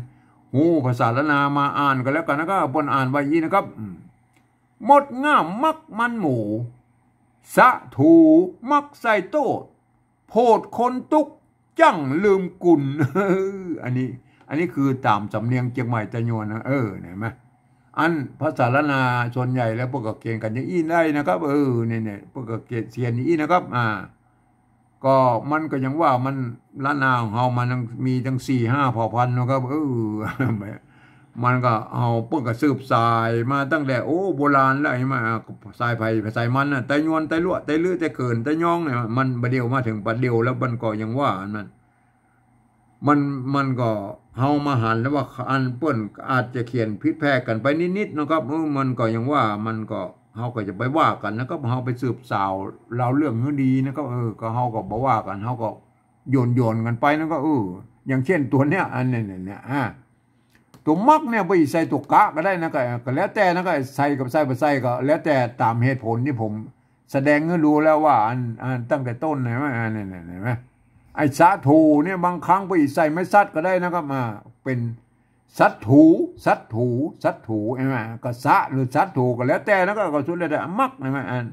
ฮู้ภาษาล้านนามาอ่านก็แล้วกั๋นนะครับ เปิ้นอ่านไว้อี้นะครับ อืม หมดง่ามมักมันหมู สะถูมักใส่โต้ษ โผดคนตุ๊ก จั่งลืมกุน อันนี้ อันนี้คือต๋ามสำเนียงเจียงใหม่ไตยวนนะ เออ หันก่อ อันภาษาล้านนาส่วนใหญ่แล้วเปิ้นก็เขียนกั๋นอย่างอี้ได้นะครับ เออ เนี่ย เนี่ย เปิ้นก็เขียนอย่างอี้นะครับ อ่า ก็มันก็ยังว่ามัน ล้านนาของเฮามันยังมีตั้งสี่ห้าเผ่าพันธุ์นะครับ เออ มันก็เอา เปิ้นก็สืบสายมาตั้งแต่ โอ้ โบราณแล้ว หันก่อ สายไผสายมันน่ะ ไตยวน ไตลัว ไตลื้อ ไตเขิน ไตย้องเนี่ย มันบ่าเดี่ยวมาเถิงปัจจุบันแล้ว มันก็ยังว่าอันนั้น มัน มันก็ เฮามาหันแล้วว่าอันเปิ้นอาจจะเขียนผิดแผกกั๋นไปนิดๆ นะครับ เออ มันก็อย่างว่า มันก็ เฮาก็จะไปว่ากั๋นนะครับ เฮาไปสืบสาวราวเรื่องหื้อดีนะครับ เออ ก็เฮาก็บ่ว่ากั๋น เฮาก็โยนๆ กั๋นไปนะครับ เออ อย่างเช่นตั๋วเนี้ย อันเนี้ย เนี่ย เนี่ย อ่า ตั๋วมักเนี่ย ไปใส่ตั๋วกะก็ได้นะ ก็ ก็แล้วแต่นะ ก็ใส่กับใส่บ่ใส่ก็แล้วแต่ต๋ามเหตุผลตี้ผมแสดงหื้อดูแล้วว่าอัน อันตั้งแต่ต้น หันก่อ อันนี้ หันก่อ ไอ้สะถูเนี่ย บางครั้งไปใส่ไม้สัดก็ได้นะครับ มาเป๋นสัตถู สัตถู สัตถู หันก่อ ก็สะหรือสัตถูก็แล้วแต่นะ ก็ ก็สุดแล้วแต่มัก หันก่อ อัน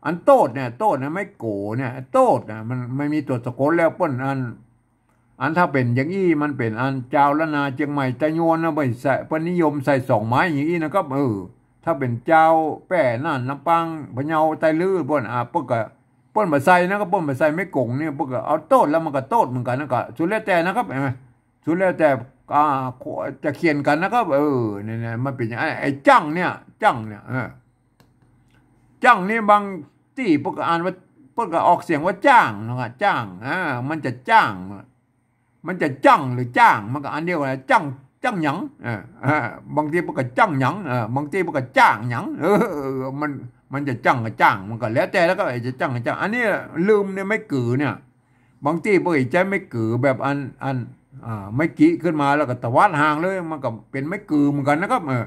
อันโต้ษเนี่ย โต้ษเนี่ย ไม้โก๋เนี่ย โต้ษเนี่ย มัน มันมีตั๋วสะกดแล้วเปิ้นอัน อันถ้าเป๋นอย่างอี้ มันเป๋นอันจาวล้านนาเจียงใหม่ไตยวนนะ เปิ้นใส่ เปิ้นนิยมใส่สองไม้อย่างอี้นะครับ เออ ถ้าเป๋นจาวแป้ น่าน ลำปาง พะเยา ไตลื้อ เปิ้น อ่า เปิ้นก็ เปิ้นบ่ใส่นะ ก็เปิ้นบ่ใส่ไม้ก๋งเนี่ย เปิ้นก็เอาโต้ษแล้วมันก็โต้ษเหมือนกั๋นนะ ก็สุดแล้วแต่นะครับ หันก่อ สุดแล้วแต่ อ่า จะเขียนกั๋นนะครับ เออ เนี่ย เนี่ย มันเป๋นอย่างนั้น ไอ้จั่งเนี่ย จั่งเนี่ย เออ จั่งนี่บางตี้เปิ้นก็อ่านว่า เปิ้นก็ออกเสียงว่าจ้างนะ จ้าง อ่า มันจะจ้าง มันจะจั่งหรือจ้าง มันก็อันเดียวกั๋น จั่ง จั่งหยัง เออ เออ บางตี้เปิ้นก็จั่งหยัง เออ บางตี้เปิ้นก็จ้างหยัง เออ มัน มันจะจั่งกับจ้าง มันก็แล้วแต่ แล้วก็จะจั่งกับจ้าง อันนี้ลืมเนี่ย ไม้กือเนี่ย บางตี้เปิ้นใจ๊ไม้กือแบบอัน อัน อ่า ไม้กิขึ้นมาแล้วก็ตวัดห่างเลย มันก็เป๋นไม้กือเหมือนกั๋นนะครับ เออ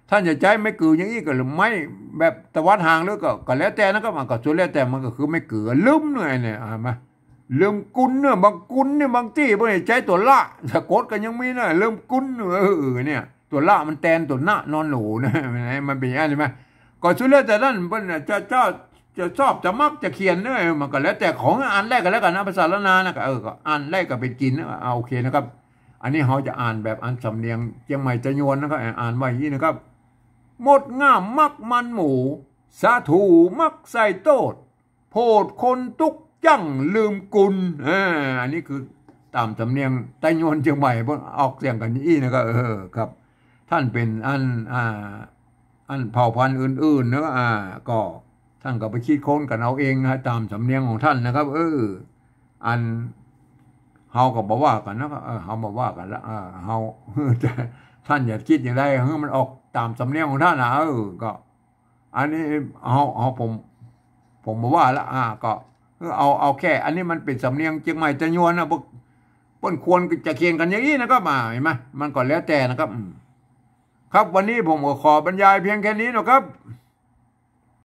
ต้านจะใจ๊ไม้กืออย่างอี้ก็ หรือไม้แบบตวัดห่างเลยก็ ก็แล้วแต่นะครับ มันก็สุดแล้วแต่ มันก็คือไม้กือ ลืมเนี่ย เนี่ย หันก่อ ลืมกุลเนี่ย บางกุลเนี่ย บางตี้เปิ้นใจ๊ตั๋วละสะกดก็ยังมีนะ ลืมกุล เออ เนี่ย ตั๋วละมันแตนตั๋วนะนอนหนูนะ มันเป๋นอย่างนั้นใช่ไหม ก็สุดแล้วแต่ต้านเปิ้นจะ จะ จะชอบจะมักจะเขียนเนี่ย มันก็แล้วแต่ ของอ่านได้ก็แล้วกั๋นนะ ภาษาล้านนานะ ก็ เออ ก็อ่านได้ก็เป๋นกิ๋นนะ อ่า โอเคนะครับ อันนี้เฮาจะอ่านแบบอันสำเนียงเจียงใหม่ไตยวนนะครับ อ่านว่าอย่างนี้นะครับ หมดง่ามมักมันหมู สาถูมักใส่โต้ษ โผดคนตุ๊กจั่งลืมกุล อ่า อันนี้คือต๋ามสำเนียงไตยวนเจียงใหม่ เปิ้นออกเสียงกั๋นอี้นะครับ เออ ครับ ต้านเป๋นอัน อ่า อันเผ่าพันธุ์อื่นๆ เนาะ อ่า ก็ต้านก็ไปคิดค้นกั๋นเอาเองนะ ต๋ามสำเนียงของต้านนะครับ เออ อัน เฮาก็บ่ว่ากั๋นนะครับ เออ เฮาบ่ว่ากั๋นละ เออ เฮา ต้านอย่าคิดอย่างใด หื้อมันออกต๋ามสำเนียงของต้านนะ เออ ก็ อันนี้เฮา เฮา ผม ผมบ่ว่าละ อ่า ก็ เอา เอาแค่ อันนี้มันเป๋นสำเนียงเจียงใหม่ไตยวนนะ เปิ้น เปิ้นควรจะเขียนกั๋นอย่างอี้นะครับ อ่า หันก่อ มันก็แล้วแต่นะครับ อืม ครับ วันนี้ผมก็ขอบรรยายเพียงแค่นี้นะครับ